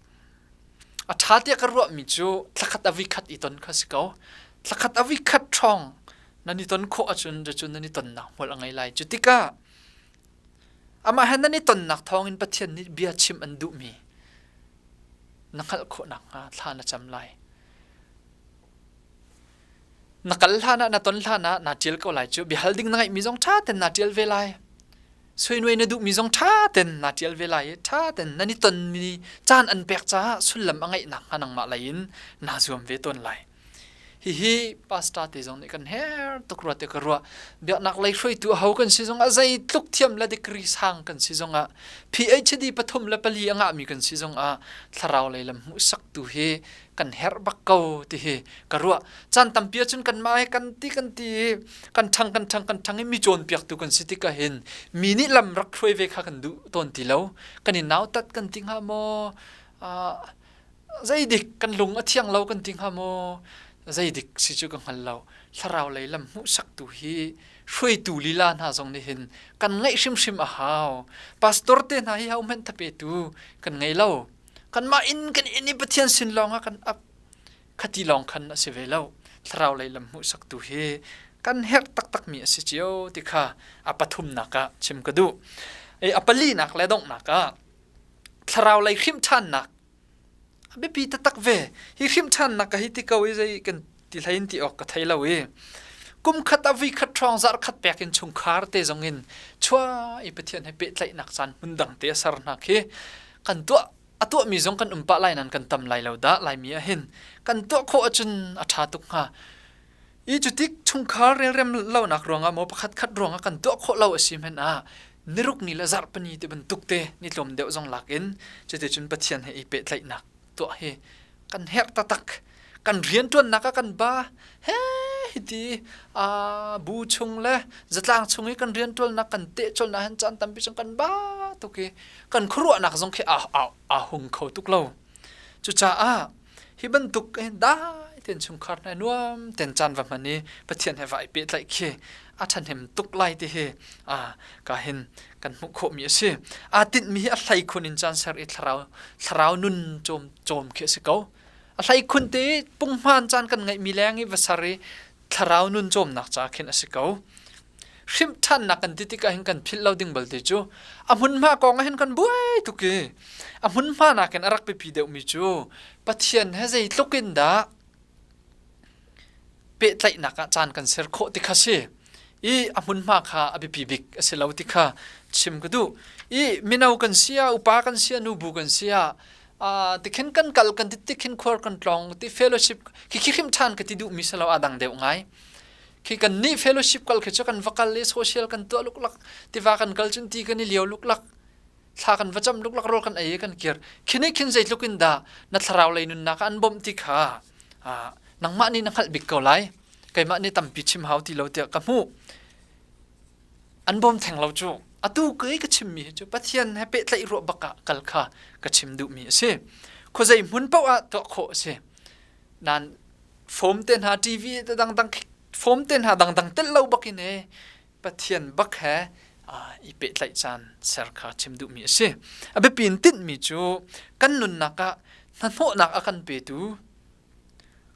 A ṭha tiah ka ruahmi cu thlakhat a vikhat i ton kha si ko. Thlakhat a vikhat ṭhawng nan i ton khawh ahcun cucu nan i tonnak hmual a ngei lai. Cu tikah amah he nan i tonnak thawngin Pathian nih bia chim an duhmi na hngalh khawh nakhnga thla na cam lai. Na kal hlan ah na ton hlan ah naa ṭial ko lai cu. Biahal ding na ngeihmi zong ṭha tein naa ṭial ve lai. Suinuai na duhmi zong ṭha tein naa ṭial ve lai i ṭha tein nan i tonmi caan an pek caah sullam a ngeih nakhnga nangmah lei in naa zuam ve tawn lai. Hihi pastor te zong nih kan her tuk rua te ka ruah. Biaknak lei hruaitu aho kan si zongah zeitluk thiam le degree sang kan si zongah PhD pathum le pali a ngahmi kan si zongah thlarau lei lam hmuhsaktu hi kan herh bak ko ti hi ka ruah. Caan tampi ahcun kanmah he kan ti kan ti i kan ṭhang kan ṭhang kan ṭhang i mi cawnpiaktu kan si tikah hin mi nih lam rak hruai ve kha kan duh tawn ti lo. Kan i nautat kan ti hnga maw? Zeidik kan lung a thiang lo kan ti hnga maw? Zeidik si cu ka hngal lo. Thlarau lei lam hmuhsaktu hi hruaitu lila hna zong nih hin kan ngeih hrimhrim a hau. Pastor te hna hi ho hmanh thapetu kan ngei lo. Kanmah inn kan inn i Pathian sin lawng ah kan ap. Khati lawng khan a si ve lo. Thlarau lei lam hmuhsaktu hi kan herh taktakmi a si cio ti kha a pathumnak ah chim ka duh. E, a palinak le donghnak ah thlarau lei hrimhṭhannak a biapi taktak ve. Hi hrimhṭhannak ka hi ti ko i zei kan ti hlei in ti awk ka thei lo i kum khat a vui khat hrawng zarh khat pek in chungkhar te zong in chua i Pathian he pehtlaihnak caan hmun dang te a ser hna khi kan tuah a tuahmi zong kan um pah lai nan kan tam lai lo dah laimi ah hin kan tuah khawh ahcun a ṭha tuk hnga. I cutik chungkhar relrem lonak ruangah maw pakhat khat ruangah kan tuah khawh lo a si hmanh ah niruk ni le zarhpini ti bantuk te ni tlawm deuh zong lak in cuticun Pathian he i pehtlaihnak tuah hi kan herh taktak. Kan rianṭuannak ah kan ba he hiti a bu chung le zatlang chung i kan rianṭuannak kan tehcawlnak hin caan tampi chung kan ba tuk i kan khuaruahnak zong khi a, a, a hung kho tuk lo. Cucaah hi bantuk dai tein chungkhar hna nuam tein caan va hman i Pathian he va i pehtlaih khi a ṭhahnem tuk lai ti hi a ka hin kan hmuh khawhmi a si. Aa tinhmi hi a hleikhun in caan ser i thlarau thlarau nun cawm cawm khi a si ko. A hleikhun te punghman caan kan ngeihmi leng i va ser i thlarau nun cawmnak ca khin a si ko. Hrimhṭhannak kan ti tikah hin kan philh lo ding balte cu a hmunhma kong ah hin kan buai tuk i a hmunhma nakin a rak biapi deuhmi cu Pathian he zeitluk in dah pehtlaihnak ah caan kan ser khawh ti kha si i a hmunhma kha a biapi bik a si lo ti kha chim ka duh. I mino kan si ah upa kan si ah nubu kan si ah tikhin kan kal kan ti tikhin khual kan tlawng ti fellowship khi khi hrim ṭhan ka ti duhmi si lo a dang deuh ngai. Khi kan nih fellowship kal khi cu kan va kal i social kan tuah luklak tiva kan kal cun ti kan i lio luklak thla kan va cam luklak rawl kan ei i kan kir khi nih khin zeitluk in dah na thlarau lei nunnak ah an bawmh ti kha nangmah nih na hngalh bik ko lai keimah nih tampi chim hau ti lo tiah ka hmuh an bawm theng lo cu atu kei ka chimmi hi cu Pathian he pehtlaih ruah bak ah kal kha ka chim duhmi a si khuazei hmun paoh ah tuah khawh a si nan fom te hna TV te dangdang fom te hna dangdang tel lo bak in e Pathian bak he i pehtlaih caan ser kha chim duhmi a si. A biapi in tinhmi cu kan nunnak ah hnahnawhnak a kan petu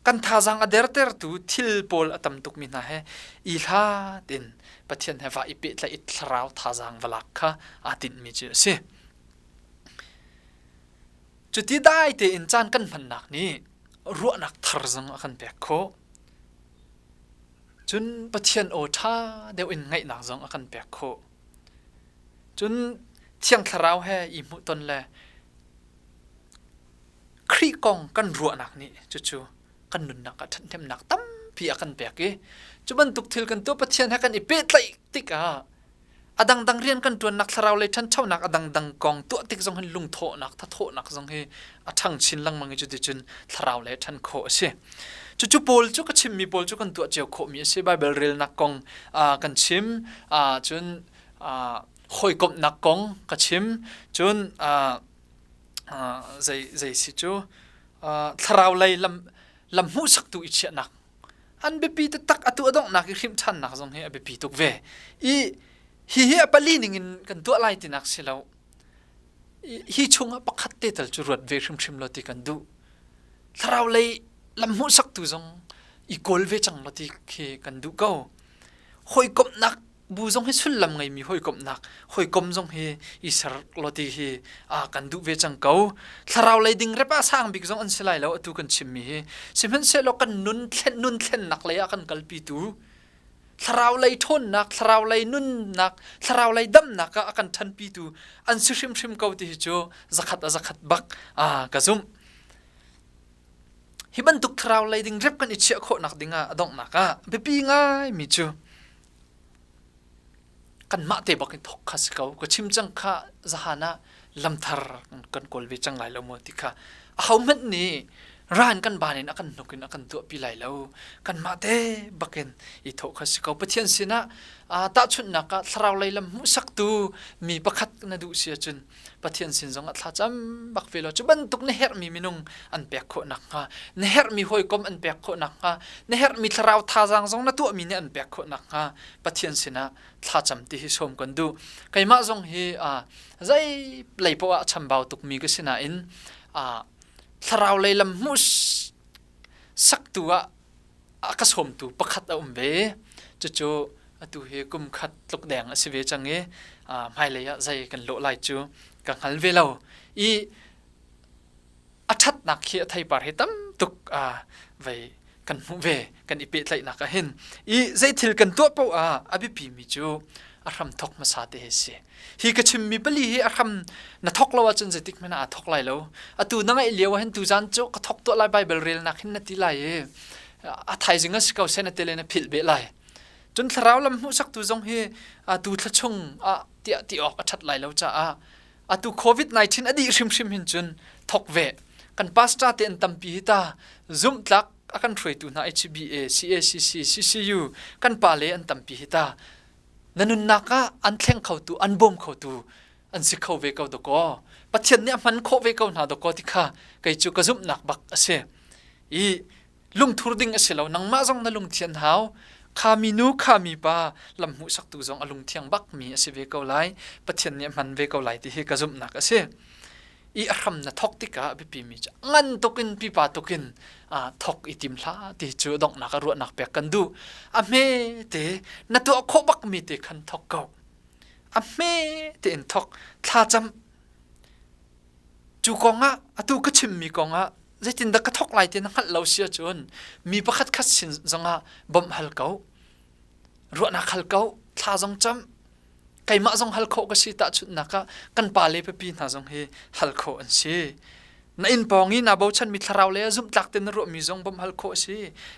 kan thazaang a dertertu thil pawl a tam tukmi hna he i hlat in Pathian he va i pehtlaih i thlarau thazaang va lak kha aa tinhmi cu a si. Cuti dai tein caan kan hmannak nih ruahnak thar zong a kan pek khawh. Cun Pathian aw ṭha deuh in ngaihnak zong a kan pek khawh. Cun Thiang Thlarau he i hmuhton le Khrih kong kan ruahnak nih cucu kan nunnak ah ṭhathnemnak tampi a kan pek i cu bantuk thil kan tuah Pathian he kan i pehtlaih tikah a dangdang rian kan ṭuannak thlarau lei ṭhanchonak a dangdang kong tuah tik zong hin lungthawhnak thathawhnak zong hi a ṭhang chin lengmang i cuticun thlarau lei ṭhan khawh a si. Cucu pawl cu ka chimmi pawl cu kan tuah cio khawhmi a si. Baibal relnak kong kan chim, cun hawikomhnak kong ka chim, cun zei zei si cu thlarau lei lam lam hmuhsaktu i chiahnak an biapi taktak atu a donghnak i hrimh ṭhannak zong hi a biapi tuk ve. I hi hi a pali ning in kan tuah lai tinak si lo. Hi chungah pakhat te tal cu ruat ve hrimhrim lo ti kan duh. Thlarau lei lam hmuhsaktu zong i kawl ve cang lo ti khi kan duh ko. Hawikomhnak bu zong hi sullam ngeimi hawikomhnak hawikom zong hi i ser law ti hi a kan duh ve cang ko. Thlarau lei ding rep ah sang bik zong an si lai lo atu kan chimmi hi. Sihmanhsehlaw kan nun thlen nun thlennak lei ah kan kalpitu thlarau lei ṭhawnnak, thlarau lei nunnak, thlarau lei damnak ah a kan ṭhanpitu an si hrimhrim ko ti hi cu zakhat a zakhat bak a ka zumh. Hi bantuk thlarau lei ding rep kan i chiah khawhnak dingah a donghnak ah biapi ngaimi cu kanmah te bak in thok kha si ko. Ka chim cang kha zahan ah lamthar kan kawl ve cang lai lo maw ti kha ahohmanh nih ran kan ban in a kan hnuk in a kan tuahpi lai lo. Kanmah te bakin i thawh kha si ko. Pathian sinah tahchunhnak ah thlarau lei lam hmuhsaktu mi pakhat na duh si ahcun Pathian sin zong ah thlacam bak ve law cu bantuk na herhmi minung an pek khawh nakhnga na herhmi hawikom an pek khawh nakhnga na herhmi thlarau thazaang zong na tuahmi nih an pek khawh nakhnga Pathian sinah thlacam ti hi sawm kan duh. Keimah zong hi zei lei poah ah chambau tukmi ka si nain thlarau lei lam hmuh saktu ah a ka sawmtu pakhat a um ve. Cucu atu hi kum khat tluk deng a si ve cang i hmailei ah zei kan lawh lai cu ka hngal ve lo. I a ṭhatnak khi a theipar hi tam tuk vei kan hmuh ve kan i pehtlaihnak ah hin. I zei thil kan tuah paoh ah a biapi mi cu a hram thok hmasa te hi si. Hi ka chimmi pali hi a hram na thok lo ahcun zeitik hmanh ah aa thok lai lo. Atu na ngaih lio ah hin tuzan cu ka thok tuah lai Bible relnak hin na ti lai i a thaizing a si ko seh na ti le na philh beh lai. Cun thlarau lam hmuhsaktu zong hi atu thla chung ah tiah ti awk a ṭhat lai lo caah atu COVID-19 a dih hrimhrim hin cun thok ve. Kan pastor te an tampi hi ta zumhtlak a kan hruaitu hna HBA, CACC, CCU kan pale an tampi hi ta na nunnak ah an thleng khotu an bawm khotu an si kho ve ko dakaw Pathian nih a hman khawh ve ko hna dakaw ti kha kei cu ka zumhnak bak a si i lungthur ding a si lo nangmah zong na lungthian hau kha mi nu kha mi pa lam hmuhsaktu zong a lungthiang bak mi a si ve ko lai Pathian nih a hman ve ko lai ti hi ka zumhnak a si i a hram na thok tikah biapi mi cu ngan tukin pipa tukin thok i tim hlah ti cu donghnak a ruahnak pek kan duh a hme te na tuah khawh bak mi te khan thok ko a hme tein thok thlacam cu kong ah atu ka chimmi kong ah zeitindah ka thok lai ti na hngalh lo si ahcun mi pakhat khat sin zongah bawmh hal ko ruahnak hal ko thla zong cam keimah zong hal khawh ka si tahchunhnak ah kan pa le papi hna zong hi hal khawh an si na inn pawng i naa bochanmi thlarau lei ah zumhtlak tein na ruahmi zong bawmh hal khawh a si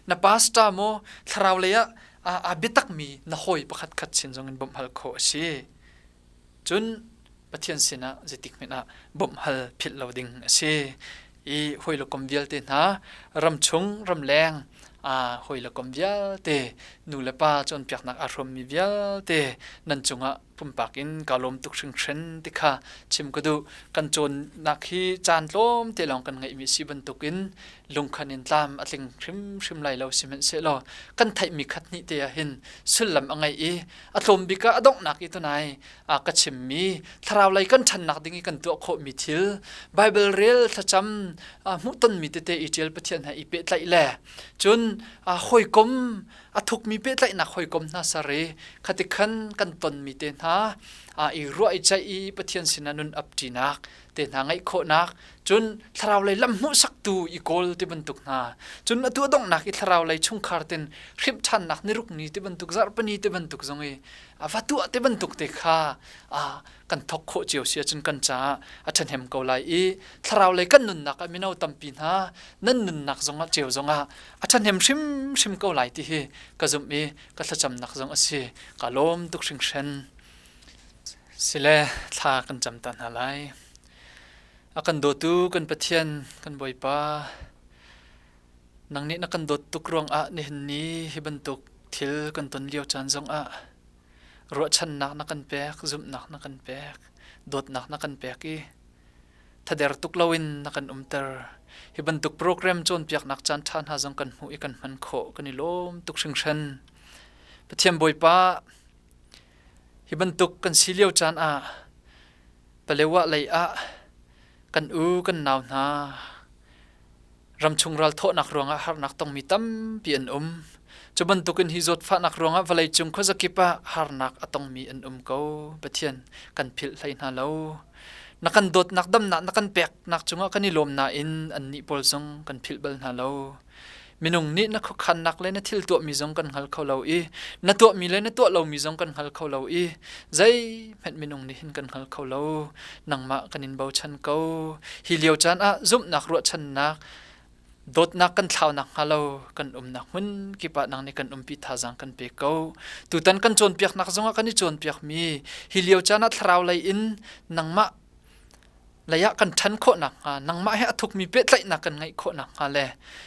na pastor maw thlarau lei ah aa biatakmi na hawi pakhat khat sin zong in bawmh hal khawh a si cun Pathian sinah zeitik hmanh ah bawmh hal philh lo ding a si i hawi le kom vialte hna ramchung ramleng hawi le kom vialte nu le pa cawnpiaknak aa hrawmmi vialte nan cungah pumpak in kaa lawm tuk hringhran ti kha chim ka duh. Kan cawnnak hi caan tlawmte lawng kan ngeihmi si bantukin lungkhan in tlam a tling hrimhrim lai lo sihmanhsehlaw kan theihmi khat hnih te ah hin sullam a ngeih i a tlawm bik ah a donghnak i tunai a ka chimmi thlarau lei kan ṭhannak ding i kan tuah khawhmi thil Bible rel thlacam hmuhtonmi tete i ṭial Pathian he i pehtlaih le cun hawikom a thukmi pehtlaihnak hawikom hna ser i khati khan kan tonmi te hna i ruah i ceih i Pathian sinah nun ap ṭinak te hna ngeih khawhnak cun thlarau lei lam hmuhsaktu i kawl ti bantuk hna cun atu a donghnak i thlarau lei chungkhar tin hrimh ṭhannak niruk ni ti bantuk zarhpini ti bantuk zong i a va tuah ti bantuk te kha kan thok khawh cio si ahcun kan caah a ṭhahnem ko lai i thlarau lei kan nunnak ah mino tampi hna nan nunnak zongah cio zongah a ṭhahnem hrimhrim ko lai ti hi ka zumh i ka thlacamnak zong a si ka lawm tuk hringhran sile thla kan cam ta hna lai a kan dawtu kan Pathian kan Bawipa nang nih na kan dawt tuk ruangah nihin ni hi bantuk thil kan ton lio caan zongah ruahchannak na kan pek, zumhnak na kan pek, dawtnak na kan pek i thader tuk loin na kan umter. Hi bantuk program cawnpiaknak caan ṭha hna zong kan hmuh i kan hman khawh kan i lawm tuk hringhran. Pathian Bawipa, hi bantuk kan si lio caan ah Palewa lei ah kan u kan nau hna Ramchung ralthawhnak ruangah harnak tongmi tampi an um. Cu bantukin hi zawtfahnak ruangah vawleicung khuazakip ah harnak a tongmi an um ko. Pathian kan philh hlei hna lo. Na kan dawtnak damnak na kan peknak cungah kan i lawm nain annih pawl zong kan philh bal hna lo. Minung nih na khuakhannak le na thil tuahmi zong kan hngal kho lo i na tuahmi le na tuah lomi zong kan hngal kho lo i zeihmanh minung nih hin kan hngal kho lo. Nangmah kan in bochan ko. Hi lio caan ah zumhnak ruahchannak. Dawtnak kan thlaunak hnga lo kan umnak hmun kip ah nang nih kan umpi thazaang kan pe ko. Tutan kan cawnpiaknak zongah kan i cawnpiakmi hi lio caan ah thlarau lei in nangmah lei ah kan ṭhan khawh nakhnga nangmah he a thukmi pehtlaihnak kan ngeih khawh nakhnga le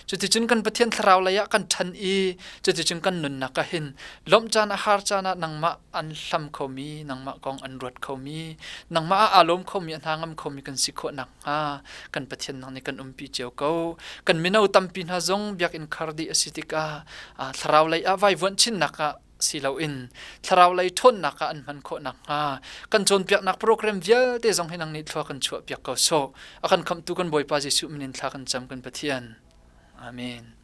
cuticun kan Pathian thlarau lei ah kan ṭhan i cuticun kan nunnak ah hin lawmh caan ah har caan ah nangmah an hlam khomi nangmah kong an ruat khomi nangmah ah aa lawm khomi a hna ngam khomi kan si khawh nakhnga kan Pathian nang nih kan umpi cio ko. Kan mino tampi hna zong biakinn khar dih a si tikah thlarau lei ah vaivuanh chinnak ah si loin thlarau lei ṭhawnnak ah an hman khawh nakhnga kan cawnpiaknak program vialte zong hi nang nih thlua kan chuahpiak ko sawh. A kan khamhtu kan Bawipa Jesuh min in thla kan cam kan Pathian. Amen.